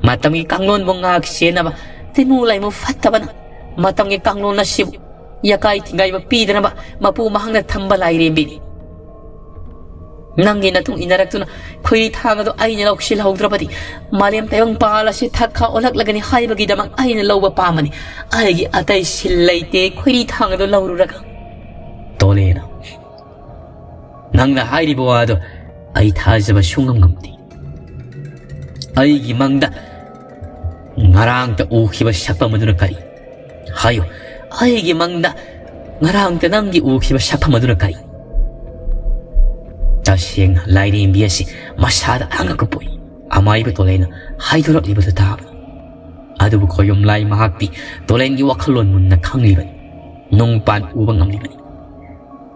ꯃꯇꯝꯒꯤ ꯀꯥꯡꯂꯣꯟꯕꯨ ꯉꯥꯛ ꯁꯦꯟꯅꯕ ꯇꯤꯃꯨ ꯂꯩꯃꯨ ꯐꯠꯇꯕꯅ ꯃꯇꯝꯒꯤ ꯀꯥꯡꯂꯣꯟ ꯑꯁꯤꯕꯨ ꯌꯥꯀꯥꯏ ꯊꯤꯡꯒꯥꯏꯕ ꯄꯤꯗꯅꯕ ꯃꯄꯨ ꯃꯍꯥꯛꯅ ꯊꯝꯕ ꯂꯥꯏꯔꯦꯝꯕꯤꯅꯤ꯫ ꯅꯪꯒꯤ ꯅꯇꯨꯡ ꯏꯟꯅꯔꯛꯇꯨꯅ ꯈꯣꯏꯔꯤ ꯊꯥꯡ ꯑꯗꯨ ꯑꯩꯅ ꯂꯧꯁꯤꯜꯍꯧꯗ꯭ꯔꯕꯗꯤ ꯃꯥꯂꯦꯝ ꯇꯥꯏꯕꯪꯄꯥꯜ ꯑꯁꯤ ꯊꯛ ꯈꯥ ꯑꯣꯜꯂꯛꯂꯒꯅꯤ ꯍꯥꯏꯕꯒꯤꯗꯃꯛ ꯑꯩꯅ ꯂꯧꯕ ꯄꯥꯝꯕꯅꯤ꯫ ꯑꯩꯒꯤ ꯑꯇꯩ ꯁꯤꯜ ꯂꯩꯇꯦ ꯈꯣꯏꯔꯤ ꯊꯥꯡ ꯑꯗꯨ ꯂꯧꯔꯨꯔꯒ꯫ ꯇꯣꯂꯦꯅ, ꯅꯪꯅ ꯍꯥꯏꯔꯤꯕ ꯋꯥꯗꯣ ꯑꯩ ꯊꯥꯖꯕ ꯁꯨꯡꯉꯝ ꯉꯝꯗꯦ꯫ ꯑꯩꯒꯤ ꯃꯪꯗ ꯉꯔꯥꯡꯇ ꯎꯈꯤꯕ ꯁꯛꯐꯝ ꯑꯗꯨꯅ ꯀꯔꯤ? ꯍꯥꯏꯌꯨ, ꯑꯩꯒꯤ ꯃꯪꯗ ꯉꯔꯥꯡꯇ ꯅꯪꯒꯤ ꯎꯈꯤꯕ ꯁꯛꯐꯝ ꯑꯗꯨꯅ ꯀꯔꯤ? ꯇꯁꯦꯡꯅ ꯂꯥꯏꯔꯦꯝꯕꯤ ꯑꯁꯤ ꯃꯁꯥꯗ ꯑꯉꯛꯄ ꯄꯣꯛꯏ꯫ ꯑꯃꯥꯏꯕ ꯇꯣꯂꯦꯅ ꯍꯥꯏꯗꯣꯔꯛꯂꯤꯕꯗꯨ ꯇꯥꯕ꯫ ꯑꯗꯨꯕꯨ ꯈꯣꯌꯨꯝ ꯂꯥꯏ ꯃꯍꯥꯛꯇꯤ ꯇꯣꯂꯦꯟꯒꯤ ꯋꯥꯈꯜꯂꯣꯟ ꯃꯨꯟꯅ ꯈꯪꯂꯤꯕꯅꯤ, ꯅꯨꯡ ꯄꯥꯟ ꯎꯕ ꯉꯝꯂꯤꯕꯅꯤ꯫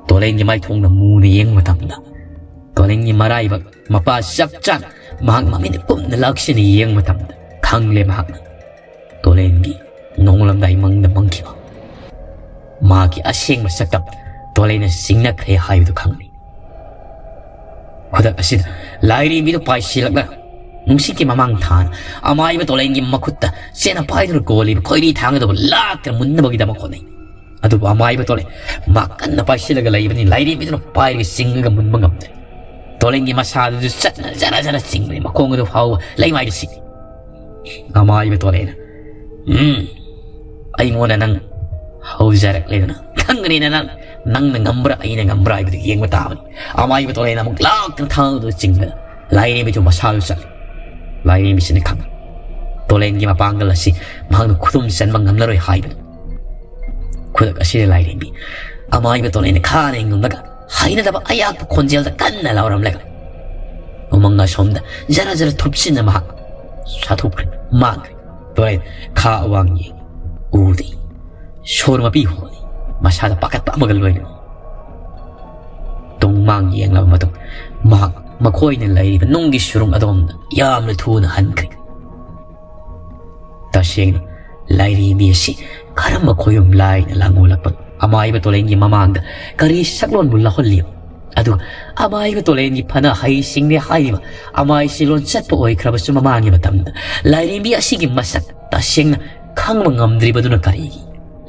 ꯇꯣꯂꯦꯟꯒꯤ ꯃꯥꯏꯊꯣꯡꯗ ꯃꯨꯅ ꯌꯦꯡꯕ ꯃꯇꯝꯗ, ꯇꯣꯂꯦꯟꯒꯤ ꯃꯔꯥꯏꯕꯛ ꯃꯄꯥ ꯆꯞ ꯆꯥꯅ ꯃꯍꯥꯛ ꯃꯃꯤꯠ ꯀꯨꯞꯅ ꯂꯥꯛꯁꯤꯟꯅ ꯌꯦꯡꯕ ꯃꯇꯝꯗ ꯈꯪꯂꯦ ꯃꯍꯥꯛꯅ ꯇꯣꯂꯦꯟꯒꯤ ꯅꯣꯡꯂꯝꯗꯥꯏ ꯃꯪꯗ ꯃꯪꯈꯤꯕ ꯃꯍꯥꯛꯀꯤ ꯑꯁꯦꯡꯕ ꯁꯛꯇꯝ ꯇꯣꯂꯦꯟꯅ ꯆꯤꯡꯅꯈ꯭ꯔꯦ ꯍꯥꯏꯕꯗꯨ ꯈꯪꯂꯤ꯫ ꯈꯨꯗꯛ ꯑꯁꯤꯗ ꯂꯥꯏꯔꯦꯝꯕꯤꯗꯨ ꯄꯥꯏꯁꯤꯜꯂꯛꯂꯒ ꯅꯨꯡꯁꯤꯠꯀꯤ ꯃꯃꯥꯡ ꯊꯥꯅ ꯑꯃꯥꯏꯕ ꯇꯣꯂꯦꯟꯒꯤ ꯃꯈꯨꯠꯇ ꯆꯦꯠꯅ ꯄꯥꯏꯗꯨꯅ ꯀꯣꯜꯂꯤꯕ ꯈꯣꯏꯔꯤ ꯊꯥꯡ ꯑꯗꯨꯕꯨ ꯂꯥꯛꯇꯅ ꯃꯨꯟꯅꯕꯒꯤꯗꯃꯛ ꯍꯣꯠꯅꯩ꯫ ꯑꯗꯨꯕꯨ ꯑꯃꯥꯏꯕ ꯇꯣꯂꯦꯟ ꯃꯥ ꯀꯟꯅ ꯄꯥꯏꯁꯤꯜꯂꯒ ꯂꯩꯕꯅꯤ, ꯂꯥꯏꯔꯦꯝꯕꯤꯗꯨꯅ ꯄꯥꯏꯔꯒ ꯆꯤꯡꯉꯒ ꯃꯨꯟꯕ ꯉꯝꯗ꯭ꯔꯦ꯫ ꯇꯣꯂꯦꯟꯒꯤ ꯃꯁꯥꯗꯨꯁꯨ ꯆꯠꯅ ꯖꯔ ꯖꯔ ꯆꯤꯡꯕꯅꯤ, ꯃꯈꯣꯡ ꯑꯗꯨ ꯐꯥꯎꯕ ꯂꯩꯃꯥꯏꯗ ꯁꯤꯛꯏ꯫ ꯑꯃꯥꯏꯕ ꯇꯣꯂꯦꯟꯅ, "ꯎꯝ, ꯑꯩꯉꯣꯟꯗ ꯅꯪ ꯍꯧꯖꯔꯛꯂꯦꯗꯅ, ꯈꯪꯒꯅꯤꯅ ꯅꯪ, ꯅꯪꯅ ꯉꯝꯕ꯭ꯔꯥ ꯑꯩꯅ ꯉꯝꯕ꯭ꯔꯥ ꯍꯥꯏꯕꯗꯨ ꯌꯦꯡꯕ ꯇꯥꯕꯅꯤ"꯫ ꯑꯃꯥꯏꯕ ꯇꯣꯂꯦꯟꯅ ꯑꯃꯨꯛ ꯂꯥꯛꯇꯅ ꯊꯥꯡꯗꯨ ꯆꯤꯡꯗꯅ ꯂꯥꯏꯔꯦꯝꯕꯤꯗꯨ ꯃꯁꯥꯗꯨ ꯆꯠꯂꯤ꯫ ꯂꯥꯏꯔꯦꯝꯕꯤꯁꯤꯅ ꯈꯪꯉꯤ ꯇꯣꯂꯦꯟꯒꯤ ꯃꯄꯥꯡꯒꯜ ꯑꯁꯤ ꯃꯍꯥꯛꯅ ꯈꯨꯗꯨꯝ ꯆꯟꯕ ꯉꯝꯂꯔꯣꯏ ꯍꯥꯏꯕꯗꯨ꯫ ꯈꯨꯗꯛ ꯑꯁꯤꯗ ꯂꯥꯏꯔꯦꯝꯕꯤ ꯑꯃꯥꯏꯕ ꯇꯣꯂꯦꯟꯅ ꯈꯥꯅ ꯉꯝꯂꯒ ꯍꯩꯅꯗꯕ ꯑꯌꯥꯛꯄ ꯈꯣꯟꯖꯦꯜꯗ ꯀꯟꯅ ꯂꯥꯎꯔꯝꯂꯒ ꯎꯃꯪ ꯑꯁꯣꯝꯗ ꯖꯔ ꯖꯔ ꯊꯨꯞꯁꯤꯟꯅ ꯃꯍꯥꯛ ꯁꯥꯊꯣꯛꯈ꯭ꯔꯦ, ꯃꯥꯡꯈ꯭ꯔꯦ꯫ ꯇꯣꯂꯦꯟ ꯈꯥ ꯑꯋꯥꯡ ꯌꯦꯡ ꯎꯗꯦ꯫ ꯁꯣꯔ ꯃꯄꯤ ꯍꯣꯜꯂꯤ꯫ ꯃꯁꯥꯗ ꯄꯥꯈꯠꯄ ꯑꯃꯒ ꯂꯣꯏꯅꯅ ꯇꯨꯡ ꯃꯥꯡ ꯌꯦꯡꯂꯕ ꯃꯇꯨꯡ ꯃꯍꯥꯛ ꯃꯈꯣꯏꯅ ꯂꯩꯔꯤꯕ ꯅꯨꯡꯒꯤ ꯁꯨꯔꯨꯡ ꯑꯗꯣꯝꯗ ꯌꯥꯝꯅ ꯊꯨꯅ ꯍꯟꯈ꯭ꯔꯦ꯫ ꯇꯁꯦꯡꯅ ꯂꯥꯏꯔꯦꯝꯕꯤ ꯑꯁꯤ ꯀꯔꯝꯕ ꯈꯣꯏꯌꯨꯝ ꯂꯥꯏꯅ ꯂꯥꯡꯒꯣꯜꯂꯛꯄꯅꯣ? ꯑꯃꯥꯏꯕ ꯇꯣꯂꯦꯟꯒꯤ ꯃꯃꯥꯡꯗ ꯀꯔꯤ ꯁꯛꯂꯣꯟꯕꯨ ꯂꯧꯍꯜꯂꯤꯕ? ꯑꯗꯨꯒ ꯑꯃꯥꯏꯕ ꯇꯣꯂꯦꯟꯒꯤ ꯐꯅ ꯍꯩ ꯁꯤꯡꯂꯦ ꯍꯥꯏꯔꯤꯕ ꯑꯃꯥꯏꯁꯤ ꯂꯣꯟ ꯆꯠꯄ ꯑꯣꯏꯈ꯭ꯔꯕꯁꯨ, ꯃꯃꯥꯡꯒꯤ ꯃꯇꯝꯗ ꯂꯥꯏꯔꯦꯝꯕꯤ ꯑꯁꯤꯒꯤ ꯃꯁꯛ ꯇꯁꯦꯡꯅ ꯈꯪꯕ ꯉꯝꯗ꯭ꯔꯤꯕꯗꯨꯅ ꯀꯔꯤꯒꯤ?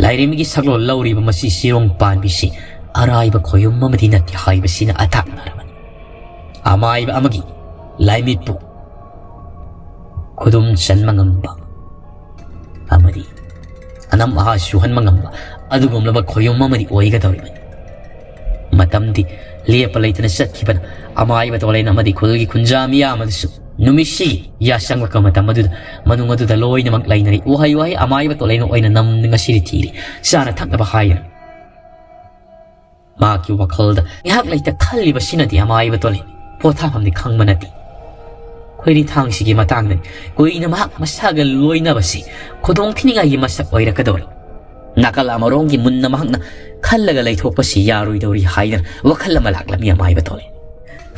ꯂꯥꯏꯔꯦꯝꯕꯤꯒꯤ ꯁꯛꯂꯣꯟ ꯂꯧꯔꯤꯕ ꯃꯁꯤ ꯁꯤꯔꯣꯡ ꯄꯥꯟꯕꯤꯁꯤ ꯑꯔꯥꯏꯕ ꯈꯣꯏꯌꯨꯝ ꯑꯃꯗꯤ ꯅꯠꯇꯦ ꯍꯥꯏꯕꯁꯤꯅ ꯑꯇꯥꯛꯅꯔꯕꯅꯤ꯫ ꯑꯃꯥꯏꯕ ꯑꯃꯒꯤ ꯂꯥꯏꯃꯤꯠꯄꯨ ꯈꯨꯗꯨꯝ ꯆꯟꯕ ꯉꯝꯕ ꯑꯃꯗꯤ ꯑꯅꯝ ꯑꯍꯥ ꯁꯨꯍꯟꯕ ꯉꯝꯕ ꯑꯗꯨꯒꯨꯝꯂꯕ ꯈꯣꯌꯨꯝ ꯑꯃꯗꯤ ꯑꯣꯏꯒꯗꯧꯔꯤꯕꯅꯤ꯫ ꯃꯇꯝꯗꯤ ꯂꯦꯞꯄ ꯂꯩꯇꯅ ꯆꯠꯈꯤꯕꯅ ꯑꯃꯥꯏꯕ ꯇꯣꯂꯦꯟ ꯑꯃꯗꯤ ꯈꯨꯜꯒꯤ ꯈꯨꯟꯖꯥ ꯃꯤꯌꯥꯝ ꯑꯗꯨꯁꯨ ꯅꯨꯃꯤꯠꯁꯤꯒꯤ ꯌꯥꯆꯪꯂꯛꯄ ꯃꯇꯝ ꯑꯗꯨꯗ ꯃꯅꯨꯡ ꯑꯗꯨꯗ ꯂꯣꯏꯅꯃꯛ ꯂꯩꯅꯔꯤ꯫ ꯎꯍꯩ ꯋꯥꯍꯩ ꯑꯃꯥꯏꯕ ꯇꯣꯂꯦꯟ ꯑꯣꯏꯅ ꯅꯝꯅ ꯉꯁꯤꯗꯤ ꯊꯤꯔꯤ꯫ ꯆꯥꯅ ꯊꯛꯅꯕ ꯍꯥꯏꯗꯅ ꯃꯍꯥꯛꯀꯤ ꯋꯥꯈꯜꯗ ꯉꯥꯏꯍꯥꯛ ꯂꯩꯇ ꯈꯜꯂꯤꯕꯁꯤꯅꯗꯤ ꯑꯃꯥꯏꯕ ꯇꯣꯂꯦꯟ ꯄꯣꯊꯥꯐꯝꯗꯤ ꯈꯪꯕ ꯅꯠꯇꯦ꯫ ꯈꯣꯏꯔꯤ ꯊꯥꯡꯁꯤꯒꯤ ꯃꯇꯥꯡꯗ ꯀꯨꯏꯅ ꯃꯍꯥꯛ ꯃꯁꯥꯒ ꯂꯣꯏꯅꯕꯁꯤ ꯈꯨꯗꯣꯡ ꯊꯤꯅꯤꯡꯉꯥꯏꯒꯤ ꯃꯁꯛ ꯑꯣꯏꯔꯛꯀꯗꯧꯔꯤ꯫ ꯅꯥꯀꯜ ꯑꯃꯔꯣꯝꯒꯤ ꯃꯨꯟꯅ ꯃꯍꯥꯛꯅ ꯈꯜꯂꯒ ꯂꯩꯊꯣꯛꯄꯁꯤ ꯌꯥꯔꯣꯏꯗꯧꯔꯤ ꯍꯥꯏꯗꯅ ꯋꯥꯈꯜ ꯑꯃ ꯂꯥꯛꯂꯝꯃꯤ ꯑꯃꯥꯏꯕ ꯇꯣꯂꯦꯟ꯫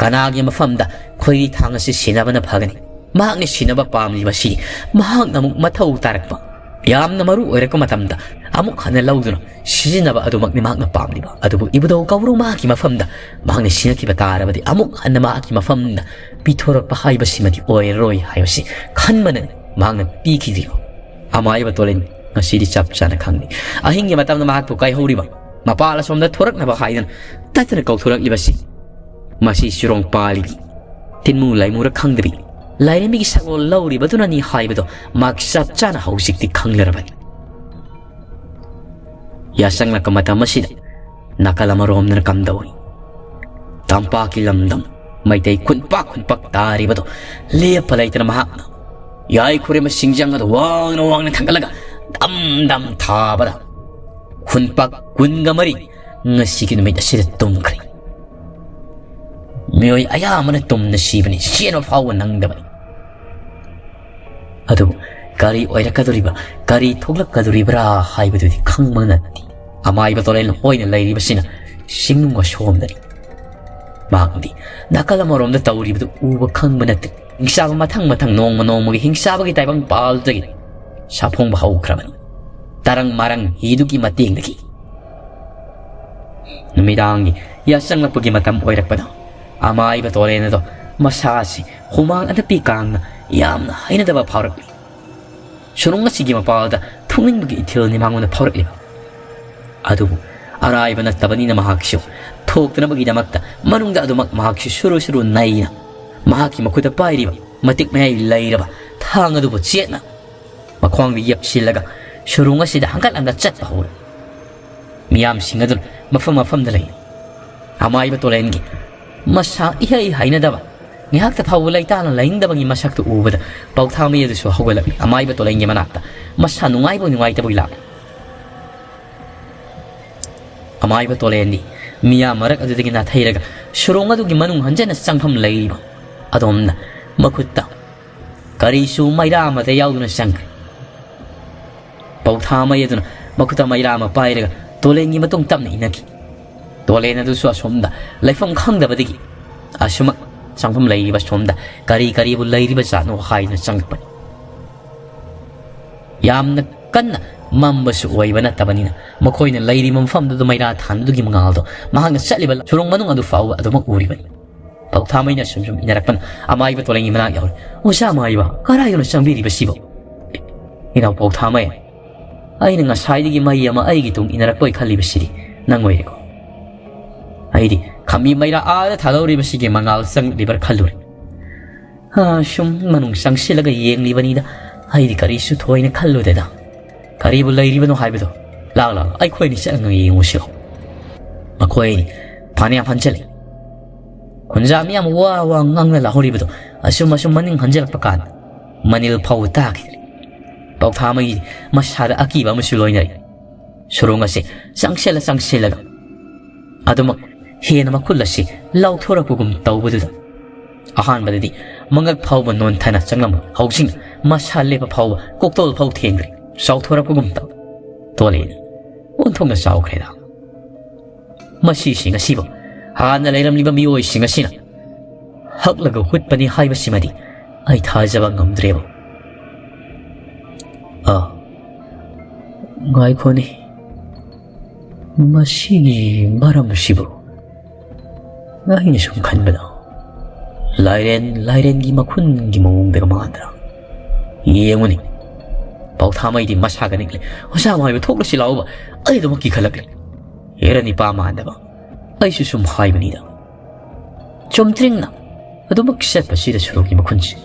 ꯀꯅꯥꯒꯤ ꯃꯐꯝꯗ ꯈꯣꯏꯔꯤ ꯊꯥꯡ ꯑꯁꯤ ꯁꯤꯟꯅꯕꯅ ꯐꯒꯅꯤ? ꯃꯍꯥꯛꯅ ꯁꯤꯟꯅꯕ ꯄꯥꯝꯂꯤꯕꯁꯤ ꯃꯍꯥꯛꯅ ꯑꯃꯨꯛ ꯃꯊꯧ ꯇꯥꯔꯛꯄ, ꯌꯥꯝꯅ ꯃꯔꯨ ꯑꯣꯏꯔꯛꯄ ꯃꯇꯝꯗ ꯑꯃꯨꯛ ꯍꯟꯅ ꯂꯧꯗꯨꯅ ꯁꯤꯖꯤꯟꯅꯕ ꯑꯗꯨꯃꯛꯅꯤ ꯃꯍꯥꯛꯅ ꯄꯥꯝꯂꯤꯕ꯫ ꯑꯗꯨꯕꯨ ꯏꯕꯨꯙꯧ ꯀꯧꯔꯨ ꯃꯍꯥꯛꯀꯤ ꯃꯐꯝꯗ ꯃꯍꯥꯛꯅ ꯁꯤꯟꯅꯈꯤꯕ ꯇꯥꯔꯕꯗꯤ ꯑꯃꯨꯛ ꯍꯟꯅ ꯃꯍꯥꯛꯀꯤ ꯃꯐꯝꯗ ꯄꯤꯊꯣꯔꯛꯄ ꯍꯥꯏꯕꯁꯤꯃꯗꯤ ꯑꯣꯏꯔꯔꯣꯏ ꯍꯥꯏꯕꯁꯤ ꯈꯟꯕꯅꯅꯤ ꯃꯍꯥꯛꯅ ꯄꯤꯈꯤꯗ꯭ꯔꯤꯕ꯫ ꯑꯃꯥꯏꯕ ꯇꯣꯂꯦꯟ ꯉꯁꯤꯗꯤ ꯆꯞ ꯆꯥꯅ ꯈꯪꯂꯤ꯫ ꯑꯍꯤꯡꯒꯤ ꯃꯇꯝꯗ ꯃꯍꯥꯛꯄꯨ ꯀꯥꯏꯍꯧꯔꯤꯕ, ꯃꯄꯥꯜ ꯑꯁꯣꯝꯗ ꯊꯣꯔꯛꯅꯕ ꯍꯥꯏꯗꯅ ꯇꯠꯇꯅ ꯀꯧꯊꯣꯔꯛꯂꯤꯕꯁꯤ, ꯃꯁꯤ ꯆꯨꯔꯣꯡ ꯄꯥꯜꯂꯤꯕꯤ, ꯇꯤꯟꯃꯨ ꯂꯥꯏꯃꯨꯔ ꯈꯪꯗꯕꯤ, ꯂꯥꯏꯔꯦꯝꯕꯤꯒꯤ ꯁꯛꯂꯣꯟ ꯂꯧꯔꯤꯕꯗꯨꯅꯅꯤ ꯍꯥꯏꯕꯗꯣ ꯃꯍꯥꯛ ꯆꯞ ꯆꯥꯅ ꯍꯧꯖꯤꯛꯇꯤ ꯈꯪꯂꯔꯕꯅꯤ꯫ ꯌꯥꯆꯪꯂꯛꯄ ꯃꯇꯝ ꯑꯁꯤꯗ ꯅꯥꯀꯜ ꯑꯃꯔꯣꯝꯗꯅ ꯀꯝꯗꯧꯔꯤ? ꯇꯝꯄꯥꯛꯀꯤ ꯂꯝꯗꯝ ꯃꯩꯇꯩ ꯈꯨꯟꯄꯥꯛ ꯈꯨꯟꯄꯥꯛ ꯇꯥꯔꯤꯕꯗꯣ ꯂꯦꯞꯄ ꯂꯩꯇꯅ ꯃꯍꯥꯛꯅ ꯌꯥꯏ ꯈꯨꯔꯦꯝꯕ ꯁꯤꯡꯖꯪ ꯑꯗꯨ ꯋꯥꯡꯅ ꯋꯥꯡꯅ ꯊꯥꯡꯒꯠꯂꯒ ꯗꯝ ꯗꯝ ꯊꯥꯕꯗ ꯈꯨꯟꯄꯥꯛ ꯀꯨꯟꯒ ꯃꯔꯤ ꯉꯁꯤꯒꯤ ꯅꯨꯃꯤꯠ ꯑꯁꯤꯗ ꯇꯨꯝꯈ꯭ꯔꯦ꯫ ꯃꯤꯑꯣꯏ ꯑꯌꯥꯝꯕꯅ ꯇꯨꯝꯅ ꯁꯤꯕꯅꯤ, ꯆꯦꯟꯕ ꯐꯥꯎꯕ ꯅꯪꯗꯕꯅꯤ꯫ ꯑꯗꯨꯕꯨ ꯀꯔꯤ ꯑꯣꯏꯔꯛꯀꯗꯧꯔꯤꯕ, ꯀꯔꯤ ꯊꯣꯛꯂꯛꯀꯗꯧꯔꯤꯕ꯭ꯔꯥ ꯍꯥꯏꯕꯗꯨꯗꯤ ꯈꯪꯕ ꯅꯠꯇꯦ꯫ ꯑꯃꯥꯏꯕ ꯇꯣꯂꯦꯟ ꯍꯣꯏꯅ ꯂꯩꯔꯤꯕꯁꯤꯅ ꯆꯤꯡꯅꯨꯡ ꯑꯁꯣꯝꯗꯅꯤ꯫ ꯃꯍꯥꯛꯅꯗꯤ ꯅꯥꯀꯜ ꯑꯃꯔꯣꯝꯗ ꯇꯧꯔꯤꯕꯗꯨ ꯎꯕ ꯈꯪꯕ ꯅꯠꯇꯦ꯫ ꯍꯤꯡꯆꯥꯕ ꯃꯊꯪ ꯃꯊꯪ ꯅꯣꯡꯃ ꯅꯣꯡꯃꯒꯤ ꯍꯤꯡꯆꯥꯕꯒꯤ ꯇꯥꯏꯕꯪ ꯄꯥꯜꯗꯨꯗꯒꯤ ꯁꯥꯐꯣꯡꯕ ꯍꯧꯈ꯭ꯔꯕꯅꯤ꯫ ꯇꯔꯪ ꯃꯔꯪ ꯍꯤꯗꯨꯒꯤ ꯃꯇꯦꯡꯗꯒꯤ ꯅꯨꯃꯤꯗꯥꯡꯒꯤ ꯌꯥꯆꯪꯂꯛꯄꯒꯤ ꯃꯇꯝ ꯑꯣꯏꯔꯛꯄꯗ ꯑꯃꯥꯏꯕ ꯇꯣꯂꯦꯟ ꯑꯗꯣ ꯃꯁꯥꯁꯤ ꯍꯨꯃꯥꯡ ꯑꯅꯞꯄꯤ ꯀꯥꯡꯅ ꯌꯥꯝꯅ ꯍꯩꯅꯗꯕ ꯐꯥꯎꯔꯛꯂꯤ꯫ ꯁꯨꯔꯨꯡ ꯑꯁꯤꯒꯤ ꯃꯄꯥꯜꯗ ꯊꯣꯛꯅꯤꯡꯕꯒꯤ ꯏꯊꯤꯜꯅꯤ ꯃꯉꯣꯟꯗ ꯐꯥꯎꯔꯛꯂꯤꯕ꯫ ꯑꯗꯨꯕꯨ ꯑꯔꯥꯏꯕ ꯅꯠꯇꯕꯅꯤꯅ ꯃꯍꯥꯛꯁꯨ ꯊꯣꯛꯇꯅꯕꯒꯤꯗꯃꯛꯇ ꯃꯅꯨꯡꯗ ꯑꯗꯨꯃꯛ ꯃꯍꯥꯛꯁꯨ ꯁꯨꯔꯨ ꯁꯨꯔꯨ ꯅꯩꯅ ꯃꯍꯥꯛꯀꯤ ꯃꯈꯨꯠꯇ ꯄꯥꯏꯔꯤꯕ ꯃꯇꯤꯛ ꯃꯌꯥꯏ ꯂꯩꯔꯕ ꯊꯥꯡ ꯑꯗꯨꯕꯨ ꯆꯦꯠꯅ ꯃꯈ꯭ꯋꯥꯡꯗ ꯌꯦꯞꯁꯤꯜꯂꯒ ꯁꯨꯔꯨꯡ ꯑꯁꯤꯗ ꯍꯪꯒꯠꯂꯝꯗ ꯆꯠꯄ ꯍꯧꯔꯦ꯫ ꯃꯤꯌꯥꯝꯁꯤꯡ ꯑꯗꯨꯅ ꯃꯐꯝ ꯃꯐꯝꯗ ꯂꯩ꯫ ꯑꯃꯥꯏꯕ ꯇꯣꯂꯦꯟꯒꯤ ꯃꯁꯥ ꯏꯍꯩ ꯍꯩꯅꯗꯕ, ꯉꯥꯏꯍꯥꯛꯇ ꯐꯥꯎꯕ ꯂꯩꯇꯥꯅ ꯂꯩꯅꯤꯡꯗꯕꯒꯤ ꯃꯁꯛꯇꯨ ꯎꯕꯗ ꯄꯥꯎꯊꯥꯃꯤ ꯑꯗꯨꯁꯨ ꯍꯧꯒꯠꯂꯛꯂꯤ꯫ ꯑꯃꯥꯏꯕ ꯇꯣꯂꯦꯟꯒꯤ ꯃꯅꯥꯛꯇ ꯃꯁꯥ ꯅꯨꯡꯉꯥꯏꯕꯣꯏ ꯅꯨꯡꯉꯥꯏꯇꯕꯣꯏ ꯂꯥꯛꯂꯤ꯫ ꯑꯃꯥꯏꯕ ꯇꯣꯂꯦꯟꯗꯤ ꯃꯤꯌꯥꯝ ꯃꯔꯛ ꯑꯗꯨꯗꯒꯤ ꯅꯥꯊꯩꯔꯒ ꯁꯨꯔꯣꯡ ꯑꯗꯨꯒꯤ ꯃꯅꯨꯡ ꯍꯟꯖꯟꯅ ꯆꯪꯐꯝ ꯂꯩꯔꯤꯕ ꯑꯗꯣꯝꯗ ꯃꯈꯨꯠꯇ ꯀꯔꯤꯁꯨ ꯃꯩꯔꯥ ꯑꯃꯗ ꯌꯥꯎꯗꯨꯅ ꯆꯪꯈ꯭ꯔꯦ꯫ ꯄꯧꯊꯥ ꯃꯩ ꯑꯗꯨꯅ ꯃꯈꯨꯠꯇ ꯃꯩꯔꯥ ꯑꯃ ꯄꯥꯏꯔꯒ ꯇꯣꯂꯦꯟꯒꯤ ꯃꯇꯨꯡ ꯇꯞꯅ ꯏꯟꯅꯈꯤ꯫ ꯇꯣꯂꯦꯟ ꯑꯗꯨꯁꯨ ꯑꯁꯣꯝꯗ ꯂꯩꯐꯝ ꯈꯪꯗꯕꯗꯒꯤ ꯑꯁꯨꯃꯛ ꯆꯪꯐꯝ ꯂꯩꯔꯤꯕ ꯁꯣꯝꯗ ꯀꯔꯤ ꯀꯔꯤꯕꯨ ꯂꯩꯔꯤꯕ ꯖꯥꯠꯅꯣ ꯍꯥꯏꯗꯨꯅ ꯆꯪꯂꯛꯄꯅꯤ꯫ ꯌꯥꯝꯅ ꯀꯟꯅ ꯃꯝꯕꯁꯨ ꯑꯣꯏꯕ ꯅꯠꯇꯕꯅꯤꯅ ꯃꯈꯣꯏꯅ ꯂꯩꯔꯤꯕ ꯃꯐꯝꯗꯨꯗ ꯃꯩꯔꯥ ꯊꯥꯟꯕꯗꯨꯒꯤ ꯃꯉꯥꯜꯗꯣ ꯃꯍꯥꯛꯅ ꯆꯠꯂꯤꯕ ꯁꯨꯔꯨꯡ ꯃꯅꯨꯡ ꯑꯗꯨ ꯐꯥꯎꯕ ꯑꯗꯨꯃꯛ ꯎꯔꯤꯕꯅꯤ꯫ ꯄꯥꯎꯊꯥꯃꯩꯅ ꯁꯨꯝ ꯁꯨꯝ ꯏꯟꯅꯔꯛꯄꯅ ꯑꯃꯥꯏꯕ ꯇꯣꯂꯦꯟꯒꯤ ꯃꯅꯥꯛ ꯌꯧꯔꯦ꯫ "ꯑꯣꯖꯥ ꯑꯃꯥꯏꯕ, ꯀꯔꯥꯏꯗꯅꯣ ꯆꯪꯕꯤꯔꯤꯕꯁꯤꯕꯣ?" "ꯏꯅꯥꯎ ꯄꯥꯎꯊꯥꯃꯩ, ꯑꯩꯅ ꯉꯁꯥꯏꯗꯒꯤ ꯃꯩ ꯑꯃ ꯑꯩꯒꯤ ꯇꯨꯡ ꯏꯟꯅꯔꯛꯄꯣꯏ ꯈꯜꯂꯤꯕꯁꯤꯗꯤ ꯅꯪ ꯑꯣꯏꯔꯦꯀꯣ꯫ ꯑꯩꯗꯤ ꯈꯝꯕꯤ ꯃꯩꯔꯥ ꯑꯥꯗ ꯊꯥꯗꯧꯔꯤꯕꯁꯤꯒꯤ ꯃꯉꯥꯜ ꯆꯪꯂꯤꯕ꯭ꯔꯥ ꯈꯜꯂꯨꯔꯦ꯫ ꯑꯥ, ꯁꯨꯝ ꯃꯅꯨꯡ ꯆꯪꯁꯤꯜꯂꯒ ꯌꯦꯡꯂꯤꯕꯅꯤꯗ, ꯑꯩꯗꯤ ꯀꯔꯤꯁꯨ ꯊꯣꯏꯅ ꯈꯜꯂꯨꯗꯦꯗ꯫ ꯀꯔꯤꯕꯨ ꯂꯩꯔꯤꯕꯅꯣ ꯍꯥꯏꯕꯗꯣ? ꯂꯥꯛ, ꯂꯥꯛ, ꯑꯩꯈꯣꯏ ꯑꯅꯤ ꯆꯠꯂꯒ ꯌꯦꯡꯉꯨꯁꯤꯔꯣ?" ꯃꯈꯣꯏ ꯑꯅꯤ ꯐꯅꯌꯥꯝ ꯍꯟꯖꯤꯜꯂꯦ꯫ ꯈꯨꯟꯖꯥ ꯃꯤꯌꯥꯝ ꯋꯥ ꯋꯥ ꯉꯥꯡꯅ ꯂꯥꯛꯍꯧꯔꯤꯕꯗꯣ ꯑꯁꯨꯝ ꯑꯁꯨꯝ ꯃꯅꯤꯡ ꯍꯟꯖꯤꯜꯂꯛꯄ ꯀꯥꯟꯗ ꯃꯅꯤꯜ ꯐꯥꯎꯕ ꯇꯥꯈꯤꯗ꯭ꯔꯦ꯫ ꯄꯥꯎꯊꯥꯃꯩ ꯃꯁꯥꯗ ꯑꯀꯤꯕ ꯑꯃꯁꯨ ꯂꯣꯏꯅꯔꯦ꯫ ꯁꯨꯔꯨꯡ ꯑꯁꯤ ꯆꯪꯁꯤꯜꯂ ꯆꯪꯁꯤꯜꯂꯒ ꯑꯗꯨꯃꯛ ꯍꯦꯟꯅ ꯃꯈꯨꯜ ꯑꯁꯤ ꯂꯥꯎꯊꯣꯔꯛꯄꯒꯨꯝ ꯇꯧꯕꯗꯨꯗ ꯑꯍꯥꯟꯕꯗꯗꯤ ꯃꯉꯛ ꯐꯥꯎꯕ ꯅꯣꯟꯊꯅ ꯆꯪꯂꯝꯃꯤ꯫ ꯍꯧꯖꯤꯛꯅ ꯃꯁꯥ ꯂꯦꯞꯄ ꯐꯥꯎꯕ ꯀꯣꯛꯇꯣꯜ ꯐꯥꯎ ꯊꯦꯡꯗ꯭ꯔꯦ꯫ ꯆꯥꯎꯊꯣꯔꯛꯄꯒꯨꯝ ꯇꯧ꯫ ꯇꯣꯂꯦꯅ ꯑꯣꯟꯊꯣꯛꯅ ꯆꯥꯎꯈ꯭ꯔꯦꯗ꯫ ꯃꯁꯤꯁꯤꯡ ꯑꯁꯤꯕꯨ ꯍꯥꯟꯅ ꯂꯩꯔꯝꯂꯤꯕ ꯃꯤꯑꯣꯏꯁꯤꯡ ꯑꯁꯤꯅ ꯍꯛꯂꯒ ꯍꯨꯠꯄꯅꯤ ꯍꯥꯏꯕꯁꯤꯃꯗꯤ ꯑꯩ ꯊꯥꯖꯕ ꯉꯝꯗ꯭ꯔꯦꯕꯨ꯫ ꯑ, ꯉꯥꯏꯈꯣꯅꯦ, ꯃꯁꯤꯒꯤ ꯃꯔꯝꯁꯤꯕꯨ ꯑꯩꯅ ꯁꯨꯝ ꯈꯟꯕꯗ ꯂꯥꯏꯔꯦꯟ, ꯂꯥꯏꯔꯦꯟꯒꯤ ꯃꯈꯨꯟꯒꯤ ꯃꯑꯣꯡꯗꯒ ꯃꯥꯟꯗ꯭ꯔꯥ? ꯌꯦꯡꯉꯨꯅꯦ, ꯄꯥꯎꯊꯥꯃꯩꯗꯤ ꯃꯁꯥꯒ ꯅꯤꯛꯂꯦ꯫ "ꯑꯣꯖꯥ ꯃꯥꯏꯕ, ꯊꯣꯛꯂꯁꯤ ꯂꯥꯛꯑꯣꯕ, ꯑꯩ ꯑꯗꯨꯃꯛ ꯀꯤꯈꯠꯂꯛꯂꯦ꯫ ꯍꯦꯔ ꯅꯤꯄꯥ ꯃꯥꯟꯗꯕ, ꯑꯩꯁꯨ ꯁꯨꯝ ꯍꯥꯏꯕꯅꯤꯗ꯫" ꯆꯨꯝꯗ꯭ꯔꯤꯡꯅ ꯑꯗꯨꯃꯛ ꯆꯠꯄꯁꯤꯗ ꯁꯨꯔꯨꯡꯒꯤ ꯃꯈꯨꯟꯁꯤ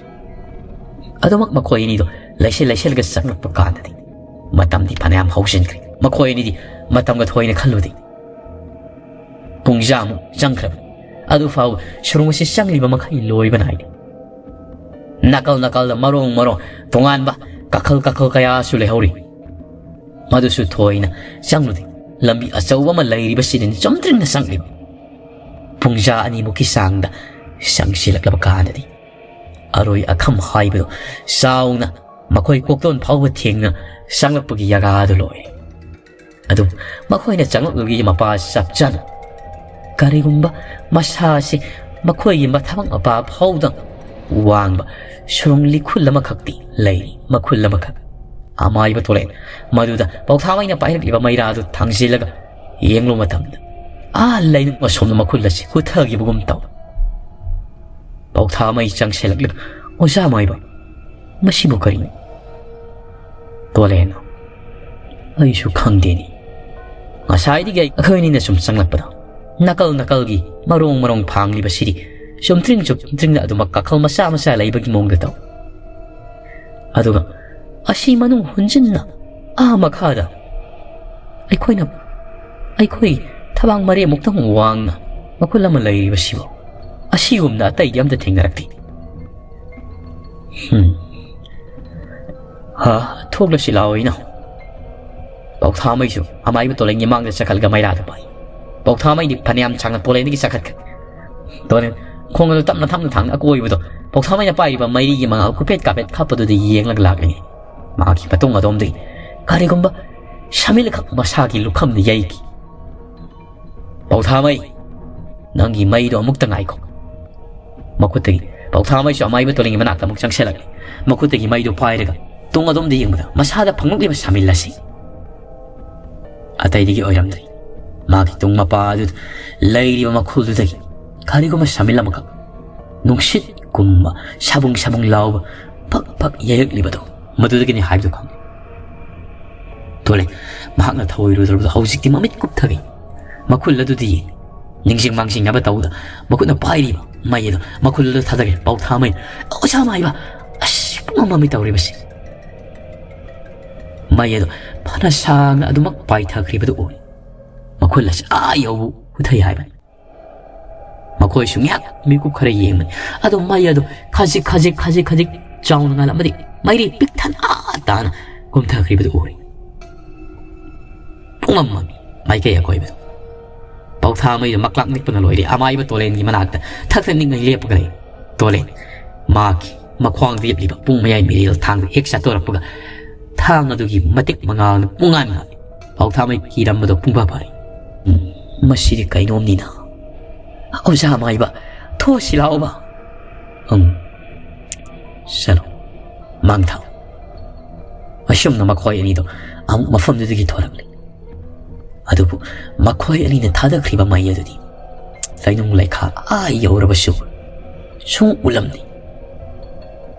ꯑꯗꯨꯃꯛ ꯃꯈꯣꯏ ꯑꯅꯤꯗꯣ ꯂꯩꯁꯤꯜ ꯂꯩꯁꯤꯜꯂꯒ ꯆꯪꯂꯛꯄ ꯀꯥꯟꯗꯗꯤ ꯃꯇꯝꯗꯤ ꯐꯅꯌꯥꯝ ꯍꯧꯖꯤꯟꯈ꯭ꯔꯦ꯫ ꯃꯈꯣꯏ ꯑꯅꯤꯗꯤ ꯃꯇꯝꯒ ꯊꯣꯏꯅ ꯈꯜꯂꯨꯗꯦ꯫ ꯄꯨꯡꯖꯥꯃꯨꯛ ꯆꯪꯈ꯭ꯔꯕꯅꯤ꯫ ꯑꯗꯨ ꯐꯥꯎꯕ ꯁꯨꯔꯨꯡ ꯑꯁꯤ ꯆꯪꯂꯤꯕ ꯃꯈꯩ ꯂꯣꯏꯕ ꯅꯥꯏꯗꯦ꯫ ꯅꯥꯀꯜ ꯅꯥꯀꯜꯗ ꯃꯔꯣꯡ ꯃꯔꯣꯡ ꯇꯣꯉꯥꯟꯕ ꯀꯥꯈꯜ ꯀꯥꯈꯜ ꯀꯌꯥꯁꯨ ꯂꯩꯍꯧꯔꯤ꯫ ꯃꯗꯨꯁꯨ ꯊꯣꯏꯅ ꯆꯪꯂꯨꯗꯦ꯫ ꯂꯝꯕꯤ ꯑꯆꯧꯕ ꯑꯃ ꯂꯩꯔꯤꯕꯁꯤꯗꯅꯤ ꯆꯨꯝꯗ꯭ꯔꯤꯡꯅ ꯆꯪꯂꯤꯕ꯫ ꯄꯨꯡꯖꯥ ꯑꯅꯤꯃꯨꯛꯀꯤ ꯆꯥꯡꯗ ꯆꯪꯁꯤꯜꯂꯛꯂꯕ ꯀꯥꯟꯗꯗꯤ ꯑꯔꯣꯏ ꯑꯈꯝ ꯍꯥꯏꯕꯗꯨ ꯆꯥꯎꯅ ꯃꯈꯣꯏ ꯀꯣꯛꯇꯣꯟ ꯐꯥꯎꯕ ꯊꯦꯡꯅ ꯆꯪꯂꯛꯄꯒꯤ ꯌꯥꯒꯥꯗꯨ ꯂꯣꯏꯔꯦ꯫ ꯑꯗꯨꯝ ꯃꯈꯣꯏꯅ ꯆꯪꯂꯛꯂꯨꯒꯤ ꯃꯄꯥ ꯆꯞ ꯆꯥꯅ꯫ ꯀꯔꯤꯒꯨꯝꯕ ꯃꯁꯥꯁꯤ ꯃꯈꯣꯏꯒꯤ ꯃꯊꯕꯥꯛ ꯃꯄꯥ ꯐꯥꯎꯗꯪ ꯋꯥꯡꯕ ꯁꯨꯔꯨꯡꯂꯤ ꯈꯨꯜ ꯑꯃꯈꯛꯇꯤ ꯂꯩꯔꯤ, ꯃꯈꯨꯜ ꯑꯃꯈꯛ꯫ ꯑꯃꯥꯏꯕ ꯇꯣꯂꯦꯟ ꯃꯗꯨꯗ ꯄꯥꯎꯊꯥꯃꯩꯅ ꯄꯥꯏꯔꯛꯂꯤꯕ ꯃꯩꯔꯥꯗꯨ ꯊꯥꯡꯖꯤꯜꯂꯒ ꯌꯦꯡꯂꯨꯕ ꯃꯇꯝꯗ, ꯑꯥ ꯂꯩꯅꯨꯡ ꯑꯁꯣꯝꯗ ꯃꯈꯨꯜ ꯑꯁꯤ ꯍꯨꯊꯈꯤꯕꯒꯨꯝ ꯇꯧ꯫ ꯄꯥꯎꯊꯥꯃꯩ ꯆꯪꯁꯤꯜꯂꯛꯂꯒ, "ꯑꯣꯖꯥ ꯃꯥꯏꯕ, ꯃꯁꯤꯕꯨ ꯀꯔꯤꯅꯣ?" ꯇꯣꯂꯦꯟ, "ꯑꯩꯁꯨ ꯈꯪꯗꯦꯅꯤ꯫ ꯉꯁꯥꯏꯗꯒꯤ ꯑꯩꯈꯣꯏ ꯑꯅꯤꯅ ꯁꯨꯝ ꯆꯪꯂꯛꯄꯗ ꯅꯥꯀꯜ ꯅꯥꯀꯜꯒꯤ ꯃꯔꯣꯡ ꯃꯔꯣꯡ ꯐꯥꯡꯂꯤꯕꯁꯤꯗꯤ ꯆꯨꯝꯗ꯭ꯔꯤꯡ ꯆꯨꯝꯗ꯭ꯔꯤꯡꯅ ꯑꯗꯨꯃꯛ ꯀꯥꯈꯜ ꯃꯆꯥ ꯃꯆꯥ ꯂꯩꯕꯒꯤ ꯃꯑꯣꯡꯗ ꯇꯧ꯫ ꯑꯗꯨꯒ ꯑꯁꯤ ꯃꯅꯨꯡ ꯍꯨꯟꯖꯤꯟꯅ ꯑꯥ ꯃꯈꯥꯗ ꯑꯩꯈꯣꯏꯅ, ꯑꯩꯈꯣꯏ ꯊꯕꯥꯛ ꯃꯔꯦꯃꯨꯛꯇꯪ ꯋꯥꯡꯅ ꯃꯈꯨꯜ ꯑꯃ ꯂꯩꯔꯤꯕꯁꯤꯕꯨ ꯑꯁꯤꯒꯨꯝꯅ ꯑꯇꯩꯗꯤ ꯑꯝꯇ ꯊꯦꯡꯅꯔꯛꯇꯦ꯫" "ꯍꯝ꯫ ꯍꯥ, ꯊꯣꯛꯂꯁꯤ ꯂꯥꯛꯑꯣ ꯏꯅꯥꯎ꯫" ꯄꯥꯎꯊꯥꯃꯩꯁꯨ ꯑꯃꯥꯏꯕ ꯇꯣꯂꯦꯟꯒꯤ ꯃꯥꯡꯗ ꯆꯠꯈꯠꯂꯒ ꯃꯩꯔꯥꯗ ꯄꯥꯏ꯫ ꯄꯥꯎꯊꯥꯃꯩꯗꯤ ꯐꯅꯌꯥꯝ ꯁꯥꯡꯅ ꯇꯣꯂꯦꯟꯗꯒꯤ ꯆꯠꯈꯠꯈ꯭ꯔꯦ꯫ ꯇꯣꯂꯦꯟ ꯈꯣꯡ ꯑꯗꯨ ꯇꯞꯅ ꯊꯞꯅ ꯊꯥꯡꯅ ꯑꯀꯣꯏꯕꯗꯣ ꯄꯥꯎꯊꯥꯃꯩꯅ ꯄꯥꯏꯔꯤꯕ ꯃꯩꯔꯤꯒꯤ ꯃꯉꯥꯜ ꯀꯨꯄꯦꯠ ꯀꯥꯄꯦꯠ ꯈꯞꯄꯗꯨꯗ ꯌꯦꯡꯂꯒ ꯂꯥꯛꯂꯤꯉꯩ, ꯃꯍꯥꯛꯀꯤ ꯃꯇꯨꯡ ꯑꯗꯣꯝꯗꯒꯤ ꯀꯔꯤꯒꯨꯝꯕ ꯁꯃꯤꯜ ꯈꯛ ꯃꯁꯥꯒꯤ ꯂꯨꯈꯝꯅ ꯌꯩꯈꯤ꯫ "ꯄꯥꯎꯊꯥꯃꯩ, ꯅꯪꯒꯤ ꯃꯩꯗꯣ ꯑꯃꯨꯛꯇ ꯉꯥꯏꯈꯣ꯫" ꯃꯈꯨꯠꯇꯒꯤ ꯄꯥꯎꯊꯥꯃꯩꯁꯨ ꯑꯃꯥꯏꯕ ꯇꯣꯂꯦꯟꯒꯤ ꯃꯅꯥꯛꯇ ꯑꯃꯨꯛ ꯆꯪꯁꯤꯜꯂꯛꯂꯦ꯫ ꯃꯈꯨꯠꯇꯒꯤ ꯃꯩꯗꯨ ꯄꯥꯏꯔꯒ ꯇꯨꯡ ꯑꯗꯣꯝꯗ ꯌꯦꯡꯕꯗ ꯃꯁꯥꯗ ꯐꯪꯂꯛꯂꯤꯕ ꯁꯃꯤꯜ ꯑꯁꯤ ꯑꯇꯩꯗꯒꯤ ꯑꯣꯏꯔꯝꯗ꯭ꯔꯦ꯫ ꯃꯥꯒꯤ ꯇꯨꯡ ꯃꯄꯥ ꯑꯗꯨꯗ ꯂꯩꯔꯤꯕ ꯃꯈꯨꯜꯗꯨꯗꯒꯤ ꯀꯔꯤꯒꯨꯝꯕ ꯁꯃꯤꯜ ꯑꯃꯈꯛ ꯅꯨꯡꯁꯤꯠꯀꯨꯝꯕ ꯁꯥꯕꯨꯡ ꯁꯥꯕꯨꯡ ꯂꯥꯎꯕ ꯐꯛ ꯐꯛ ꯌꯩꯔꯛꯂꯤꯕꯗꯨ ꯃꯗꯨꯗꯒꯤꯅꯤ ꯍꯥꯏꯕꯗꯨ ꯈꯪꯂꯦ꯫ ꯇꯣꯂꯦꯟ ꯃꯍꯥꯛꯅ ꯊꯧꯑꯣꯏꯔꯨꯗ꯭ꯔꯕꯗꯨ ꯍꯧꯖꯤꯛꯇꯤ ꯃꯃꯤꯠ ꯀꯨꯞꯊꯒꯩ ꯃꯈꯨꯜ ꯑꯗꯨꯗ ꯌꯦꯡꯂꯤ꯫ ꯅꯤꯡꯁꯤꯡ ꯃꯥꯡꯖꯤꯡꯅꯕ ꯇꯧꯗ ꯃꯈꯨꯠꯅ ꯄꯥꯏꯔꯤꯕ ꯃꯩ ꯑꯗꯨ ꯃꯈꯨꯜ ꯑꯗꯨ ꯊꯥꯗꯈ꯭ꯔꯦ꯫ ꯄꯥꯎꯊꯥꯃꯩ, "ꯑꯣꯖꯥ ꯃꯥꯏꯕ, ꯑꯁ, ꯄꯨꯡꯃꯝ ꯃꯝꯃꯤ ꯇꯧꯔꯤꯕꯁꯤ꯫" ꯃꯩ ꯑꯗꯨ ꯐꯅ ꯁꯥꯡꯅ ꯑꯗꯨꯃꯛ ꯄꯥꯏꯊꯈ꯭ꯔꯤꯕꯗꯨ ꯎꯏ꯫ ꯃꯈꯨꯜ ꯑꯁꯤ ꯑꯥ ꯌꯧꯕ ꯍꯨꯊꯩ ꯍꯥꯏꯕꯅꯤ꯫ ꯃꯈꯣꯏꯁꯨ ꯉꯥꯏꯍꯥꯛ ꯃꯤꯀꯨꯞ ꯈꯔ ꯌꯦꯡꯕꯅꯤ꯫ ꯑꯗꯨ ꯃꯩ ꯑꯗꯨ ꯈꯖꯤꯛ ꯈꯖꯤꯛ ꯈꯖꯤꯛ ꯈꯖꯤꯛ ꯆꯥꯎꯅ ꯉꯥꯜꯂꯝꯃꯗꯤ ꯃꯩꯔꯤ ꯄꯤꯛ ꯊꯟꯅ ꯑꯥ ꯇꯥꯅ ꯀꯨꯝꯊꯈ꯭ꯔꯤꯕꯗꯨ ꯎꯔꯦ꯫ ꯄꯨꯡꯃꯝ ꯃꯝꯃꯤ ꯃꯥꯏꯀꯩ ꯑꯀꯣꯏꯕꯗꯨ꯫ ꯄꯥꯎꯊꯥꯃꯩꯗꯨ ꯃꯛꯂꯥꯛ ꯅꯤꯛꯄꯅ ꯂꯣꯏꯔꯦ꯫ ꯑꯃꯥꯏꯕ ꯇꯣꯂꯦꯟꯒꯤ ꯃꯅꯥꯛꯇ ꯊꯛ ꯊꯛ ꯅꯤꯛꯅ ꯂꯦꯞꯄꯒ ꯂꯩ꯫ ꯇꯣꯂꯦꯟ ꯃꯍꯥꯛꯀꯤ ꯃꯈ꯭ꯋꯥꯡꯗ ꯌꯦꯞꯂꯤꯕ ꯄꯨꯡ ꯃꯌꯥꯏ ꯃꯤꯔꯦꯜ ꯊꯥꯡꯗꯨ ꯍꯦꯛ ꯆꯠꯇꯣꯔꯛꯄꯒ ꯊꯥꯡ ꯑꯗꯨꯒꯤ ꯃꯇꯤꯛ ꯃꯉꯥꯜꯅ ꯄꯨꯡꯉꯥꯟ ꯉꯥꯜꯂꯤ꯫ ꯄꯥꯎꯊꯥꯃꯩ ꯀꯤꯔꯝꯕꯗꯣ ꯄꯨꯡꯐꯥ ꯐꯥꯔꯦ꯫ "ꯎꯝ, ꯃꯁꯤꯗꯤ ꯀꯩꯅꯣꯝꯅꯤꯅ꯫ ꯑꯣꯖꯥ ꯃꯥꯏꯕ, ꯊꯣꯛꯁꯤ ꯂꯥꯛꯑꯣꯕ꯫" "ꯎꯝ, ꯆꯠꯂꯣ, ꯃꯥꯡ ꯊꯥꯎ꯫" ꯑꯁꯨꯝꯅ ꯃꯈꯣꯏ ꯑꯅꯤꯗꯣ ꯑꯃꯨꯛ ꯃꯐꯝꯗꯨꯗꯒꯤ ꯊꯣꯔꯛꯂꯦ꯫ ꯑꯗꯨꯕꯨ ꯃꯈꯣꯏ ꯑꯅꯤꯅ ꯊꯥꯗꯈ꯭ꯔꯤꯕ ꯃꯩ ꯑꯗꯨꯗꯤ ꯂꯩꯅꯨꯡ ꯂꯩꯈꯥ ꯑꯥ ꯌꯧꯔꯕꯁꯨ ꯁꯨꯡ ꯎꯂꯝꯗꯦ꯫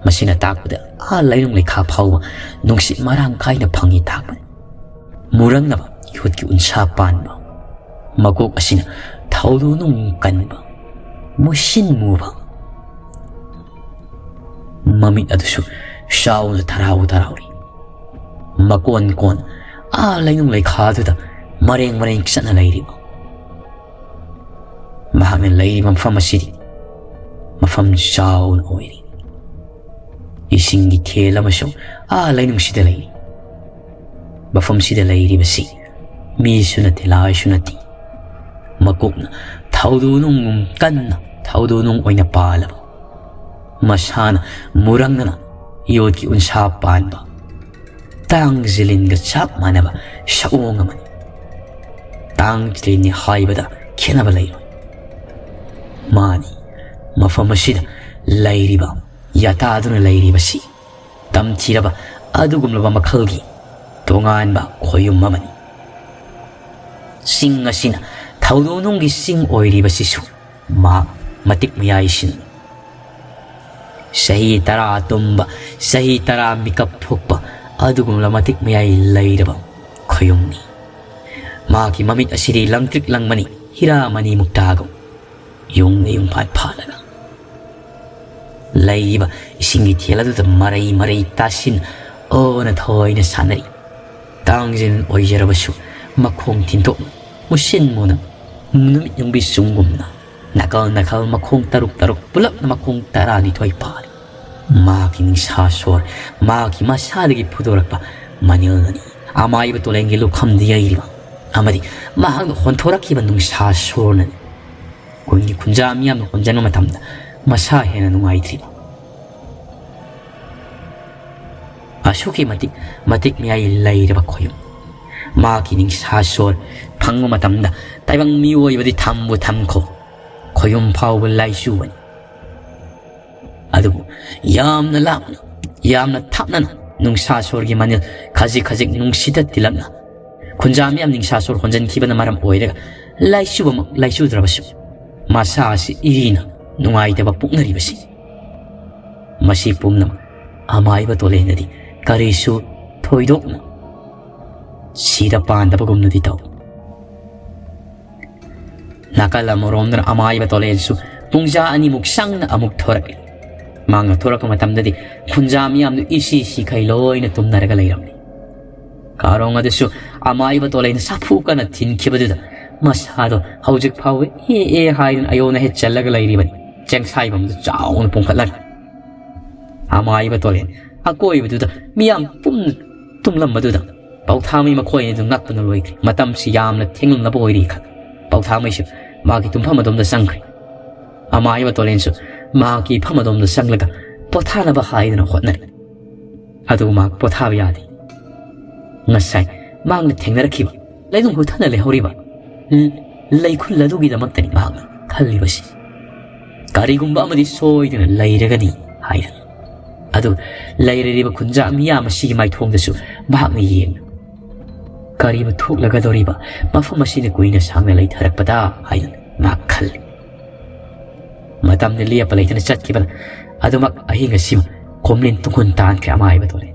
ꯃꯁꯤꯅ ꯇꯥꯛꯄꯗ ꯑꯥ ꯂꯩꯅꯨꯡ ꯂꯩꯈꯥ ꯐꯥꯎꯕ ꯅꯨꯡꯁꯤꯠ ꯃꯔꯥꯡ ꯀꯥꯏꯅ ꯐꯪꯏ ꯇꯥꯛꯄꯅꯤ꯫ ꯃꯨꯔꯪꯅꯕ ꯌꯣꯠꯀꯤ ꯎꯟꯁꯥ ꯄꯥꯟꯕ, ꯃꯀꯣꯛ ꯑꯁꯤꯅ ꯊꯧꯗꯣꯛ ꯅꯨꯡ ꯀꯟꯕ, ꯃꯨꯁꯤꯟ ꯃꯨꯕ, ꯃꯃꯤꯠ ꯑꯗꯨꯁꯨ ꯆꯥꯎꯅ ꯊꯔꯥꯎ ꯊꯔꯥꯎꯔꯤ꯫ ꯃꯀꯣꯟ ꯀꯣꯟ ꯑꯥ ꯂꯩꯅꯨꯡ ꯂꯩꯈꯥꯗꯨꯗ ꯃꯔꯦꯡ ꯃꯔꯦꯡ ꯆꯠꯅ ꯂꯩꯔꯤꯕ꯫ ꯃꯍꯥꯛꯅ ꯂꯩꯔꯤꯕ ꯃꯐꯝ ꯑꯁꯤꯗꯤ ꯃꯐꯝ ꯆꯥꯎꯅ ꯑꯣꯏꯔꯤ꯫ ꯏꯁꯤꯡꯒꯤ ꯊꯦꯜ ꯑꯃꯁꯨ ꯑꯥ ꯂꯩꯅꯨꯡꯁꯤꯗ ꯂꯩꯔꯤ꯫ ꯃꯐꯝꯁꯤꯗ ꯂꯩꯔꯤꯕꯁꯤ ꯃꯤꯁꯨ ꯅꯠꯇꯦ, ꯂꯥꯏꯁꯨ ꯅꯠꯇꯦ꯫ ꯃꯀꯣꯛꯅ ꯊꯧꯗꯣ ꯅꯨꯡꯒꯨꯝ ꯀꯟꯅ ꯊꯧꯗꯣ ꯅꯨꯡ ꯑꯣꯏꯅ ꯄꯥꯜꯂꯕ, ꯃꯁꯥꯅ ꯃꯨꯔꯪꯅꯅ ꯌꯣꯠꯀꯤ ꯎꯟꯁꯥ ꯄꯥꯟꯕ, ꯇꯥꯡ ꯖꯤꯂꯤꯟꯒ ꯆꯞ ꯃꯥꯟꯅꯕ ꯁꯛꯑꯣꯡ ꯑꯃꯅꯤ꯫ ꯇꯥꯡ ꯖꯤꯂꯤꯟꯅꯤ ꯍꯥꯏꯕꯗ ꯈꯦꯠꯅꯕ ꯂꯩꯔꯣꯏ꯫ ꯃꯥꯅꯤ, ꯃꯐꯝ ꯑꯁꯤꯗ ꯂꯩꯔꯤꯕ, ꯌꯥꯇꯥꯗꯨꯅ ꯂꯩꯔꯤꯕꯁꯤ ꯇꯝꯊꯤꯔꯕ ꯑꯗꯨꯒꯨꯝꯂꯕ ꯃꯈꯜꯒꯤ ꯇꯣꯉꯥꯟꯕ ꯈꯣꯌꯨꯝ ꯑꯃꯅꯤ꯫ ꯆꯤꯡ ꯑꯁꯤꯅ ꯊꯧꯗꯣꯛꯅꯨꯡꯒꯤ ꯆꯤꯡ ꯑꯣꯏꯔꯤꯕꯁꯤꯁꯨ ꯃꯍꯥꯛ ꯃꯇꯤꯛ ꯃꯌꯥꯏꯁꯤꯅꯤ꯫ ꯆꯍꯤ ꯇꯔꯥ ꯇꯨꯝꯕ, ꯆꯍꯤ ꯇꯔꯥ ꯃꯤꯀꯞ ꯊꯣꯛꯄ ꯑꯗꯨꯒꯨꯝꯂꯕ ꯃꯇꯤꯛ ꯃꯌꯥꯏ ꯂꯩꯔꯕ ꯈꯣꯌꯨꯝꯅꯤ꯫ ꯃꯍꯥꯛꯀꯤ ꯃꯃꯤꯠ ꯑꯁꯤꯗꯤ ꯂꯪꯇ꯭ꯔꯤꯛ ꯂꯪꯕꯅꯤ, ꯍꯤꯔꯥ ꯃꯅꯤ ꯃꯨꯛꯇꯥꯒꯨꯝ꯫ ꯌꯨꯡꯅ ꯌꯨꯡꯐꯥꯟ ꯐꯥꯜꯂꯒ ꯂꯩꯔꯤꯕ ꯏꯁꯤꯡꯒꯤ ꯊꯦꯜ ꯑꯗꯨꯗ ꯃꯔꯩ ꯃꯔꯩ ꯇꯥꯁꯤꯟ ꯑꯣꯅ ꯊꯣꯏꯅ ꯁꯥꯟꯅꯔꯤ꯫ ꯇꯥꯡꯖꯤꯟ ꯑꯣꯏꯖꯔꯕꯁꯨ ꯃꯈꯣꯡ ꯊꯤꯟꯗꯣꯛꯅ ꯃꯨꯁꯤꯟ ꯃꯨꯅ ꯅꯨꯃꯤꯠ ꯌꯨꯡꯕꯤ ꯆꯨꯡꯒꯨꯝꯅ ꯅꯥꯀꯜ ꯅꯥꯀꯜ ꯃꯈꯣꯡ ꯇꯔꯨꯛ ꯇꯔꯨꯛ ꯄꯨꯂꯞꯅ ꯃꯈꯣꯡ ꯇꯔꯥꯅꯤꯊꯣꯏ ꯄꯥꯜꯂꯤ꯫ ꯃꯍꯥꯛꯀꯤ ꯅꯤꯡꯁꯥ ꯁꯣꯔ, ꯃꯍꯥꯛꯀꯤ ꯃꯁꯥꯗꯒꯤ ꯐꯨꯗꯣꯔꯛꯄ ꯃꯅꯤꯜꯅꯅꯤ꯫ ꯑꯃꯥꯏꯕ ꯇꯣꯂꯦꯟꯒꯤ ꯂꯨꯈꯝꯗ ꯌꯩꯔꯤꯕ ꯑꯃꯗꯤ ꯃꯍꯥꯛꯅ ꯍꯣꯟꯊꯣꯔꯛꯈꯤꯕ ꯅꯨꯡꯁꯥ ꯁꯣꯔꯅꯅꯤ꯫ ꯀꯨꯟꯒꯤ ꯈꯨꯟꯖꯥ ꯃꯤꯌꯥꯝꯅ ꯍꯣꯟꯖꯟꯕ ꯃꯇꯝꯗ ꯃꯁꯥ ꯍꯦꯟꯅ ꯅꯨꯡꯉꯥꯏꯇ꯭ꯔꯤꯕ꯫ ꯑꯁꯨꯛꯀꯤ ꯃꯇꯤꯛ ꯃꯇꯤꯛ ꯃꯌꯥꯏ ꯂꯩꯔꯕ ꯈꯣꯌꯨꯝ꯫ ꯃꯍꯥꯛꯀꯤ ꯅꯤꯡꯁꯥ ꯁꯣꯔ ꯐꯪꯕ ꯃꯇꯝꯗ ꯇꯥꯏꯕꯪ ꯃꯤꯑꯣꯏꯕꯗꯤ ꯊꯝꯕꯨ ꯊꯝꯈꯣ, ꯈꯣꯌꯨꯝ ꯐꯥꯎꯕ ꯂꯥꯏꯆꯨꯕꯅꯤ꯫ ꯑꯗꯨꯕꯨ ꯌꯥꯝꯅ ꯂꯥꯞꯅ, ꯌꯥꯝꯅ ꯊꯥꯞꯅꯅ ꯅꯨꯡꯁꯥ ꯁꯣꯔꯒꯤ ꯃꯅꯤꯜ ꯈꯖꯤꯛ ꯈꯖꯤꯛ ꯅꯨꯡꯁꯤꯗ ꯇꯤꯜꯂꯛꯅ ꯈꯨꯟꯖꯥ ꯃꯤꯌꯥꯝ ꯅꯤꯡꯁꯥ ꯁꯣꯔ ꯍꯣꯟꯖꯤꯟꯈꯤꯕꯅ ꯃꯔꯝ ꯑꯣꯏꯔꯒ ꯂꯥꯏꯆꯨꯕꯃꯛ ꯂꯥꯏꯆꯨꯗ꯭ꯔꯕꯁꯨ ꯃꯁꯥ ꯑꯁꯤ ꯏꯔꯤꯅ ꯅꯨꯡꯉꯥꯏꯇꯕ ꯄꯣꯛꯅꯔꯤꯕꯁꯤ, ꯃꯁꯤ ꯄꯨꯝꯅꯃꯛ ꯑꯃꯥꯏꯕ ꯇꯣꯂꯦꯟꯅꯗꯤ ꯀꯔꯤꯁꯨ ꯊꯣꯏꯗꯣꯛꯅ ꯁꯤꯗ ꯄꯥꯟꯗꯕꯒꯨꯝꯅꯗꯤ ꯇꯧ꯫ ꯅꯥꯀꯜ ꯑꯃꯔꯣꯝꯗꯅ ꯑꯃꯥꯏꯕ ꯇꯣꯂꯦꯟꯁꯨ ꯄꯨꯡꯖꯥ ꯑꯅꯤꯃꯨꯛ ꯁꯪꯅ ꯑꯃꯨꯛ ꯊꯣꯔꯛꯏ꯫ ꯃꯍꯥꯛꯅ ꯊꯣꯔꯛꯄ ꯃꯇꯝꯗꯗꯤ ꯈꯨꯟꯖꯥ ꯃꯤꯌꯥꯝꯗꯨ ꯏꯁꯤ ꯁꯤꯈꯩ ꯂꯣꯏꯅ ꯇꯨꯝꯅꯔꯒ ꯂꯩꯔꯝꯂꯤ꯫ ꯀꯥꯔꯣꯡ ꯑꯗꯨꯁꯨ ꯑꯃꯥꯏꯕ ꯇꯣꯂꯦꯟ ꯁꯥꯐꯨ ꯀꯟꯅ ꯊꯤꯟꯈꯤꯕꯗꯨꯗ ꯃꯁꯥꯗꯣ ꯍꯧꯖꯤꯛ ꯐꯥꯎꯕ ꯑꯦ ꯑꯦ ꯍꯥꯏꯗꯨꯅ ꯑꯌꯣꯟ ꯑꯍꯦꯠ ꯆꯜꯂꯒ ꯂꯩꯔꯤꯕꯅꯤ꯫ ꯆꯦꯡꯁꯥꯏꯐꯝꯗꯨ ꯆꯥꯎꯅ ꯄꯨꯝꯈꯠꯂꯒ ꯑꯃꯥꯏꯕ ꯇꯣꯂꯦꯟ ꯑꯀꯣꯏꯕꯗꯨꯗ ꯃꯤꯌꯥꯝ ꯄꯨꯝꯅ ꯇꯨꯝꯂꯝꯕꯗꯨꯗ ꯄꯥꯎꯊꯥꯃꯩ ꯃꯈꯣꯏ ꯑꯅꯤꯗꯨ ꯉꯛꯄꯅ ꯂꯣꯏꯈ꯭ꯔꯦ꯫ ꯃꯇꯝꯁꯤ ꯌꯥꯝꯅ ꯊꯦꯡꯂꯝꯂꯕ ꯑꯣꯏꯔꯤ ꯈꯜꯂꯤ꯫ ꯄꯥꯎꯊꯥꯃꯩꯁꯨ ꯃꯍꯥꯛꯀꯤ ꯇꯨꯝꯐꯝ ꯑꯗꯣꯝꯗ ꯆꯪꯈ꯭ꯔꯦ꯫ ꯑꯃꯥꯏꯕ ꯇꯣꯂꯦꯟꯁꯨ ꯃꯍꯥꯛꯀꯤ ꯏꯐꯝ ꯑꯗꯣꯝꯗ ꯆꯪꯂꯒ ꯄꯣꯊꯥꯅꯕ ꯍꯥꯏꯗꯨꯅ ꯍꯣꯠꯅꯔꯤ꯫ ꯑꯗꯨꯕꯨ ꯃꯍꯥꯛ ꯄꯣꯊꯥꯕ ꯌꯥꯗꯦ꯫ ꯉꯁꯥꯏ ꯃꯍꯥꯛꯅ ꯊꯦꯡꯅꯔꯛꯈꯤꯕ ꯂꯩꯅꯨꯡ ꯍꯨꯊꯅ ꯂꯩꯍꯧꯔꯤꯕ ꯂꯩꯈꯨꯜ ꯑꯗꯨꯒꯤꯗꯃꯛꯇꯅꯤ ꯃꯍꯥꯛꯅ ꯈꯜꯂꯤꯕꯁꯤ꯫ ꯀꯔꯤꯒꯨꯝꯕ ꯑꯃꯗꯤ ꯁꯣꯏꯗꯅ ꯂꯩꯔꯒꯅꯤ ꯍꯥꯏꯅ꯫ ꯑꯗꯨ ꯂꯩꯔꯤꯕ ꯈꯨꯟꯖꯥ ꯃꯤꯌꯥꯝ ꯑꯁꯤꯒꯤ ꯃꯥꯏꯊꯣꯡꯗꯁꯨ ꯃꯍꯥꯛꯅ ꯌꯦꯡꯅ ꯀꯔꯤꯕꯨ ꯊꯣꯛꯂꯒꯗꯧꯔꯤꯕ ꯃꯐꯝ ꯑꯁꯤꯗ ꯀꯨꯏꯅ ꯁꯥꯡꯅ ꯂꯩꯊꯔꯛꯄꯗ ꯍꯥꯏꯅ ꯃꯍꯥꯛ ꯈꯜꯂꯤ꯫ ꯃꯇꯝꯗꯤ ꯂꯦꯞꯄ ꯂꯩꯇꯅ ꯆꯠꯈꯤꯕꯅ ꯑꯗꯨꯃꯛ ꯑꯍꯤꯡ ꯑꯁꯤꯃ ꯈꯣꯝꯂꯤꯟ ꯇꯨꯡꯍꯨꯟ ꯇꯥꯟꯈ꯭ꯔꯦ ꯑꯃꯥꯏꯕ ꯇꯣꯂꯦꯟ꯫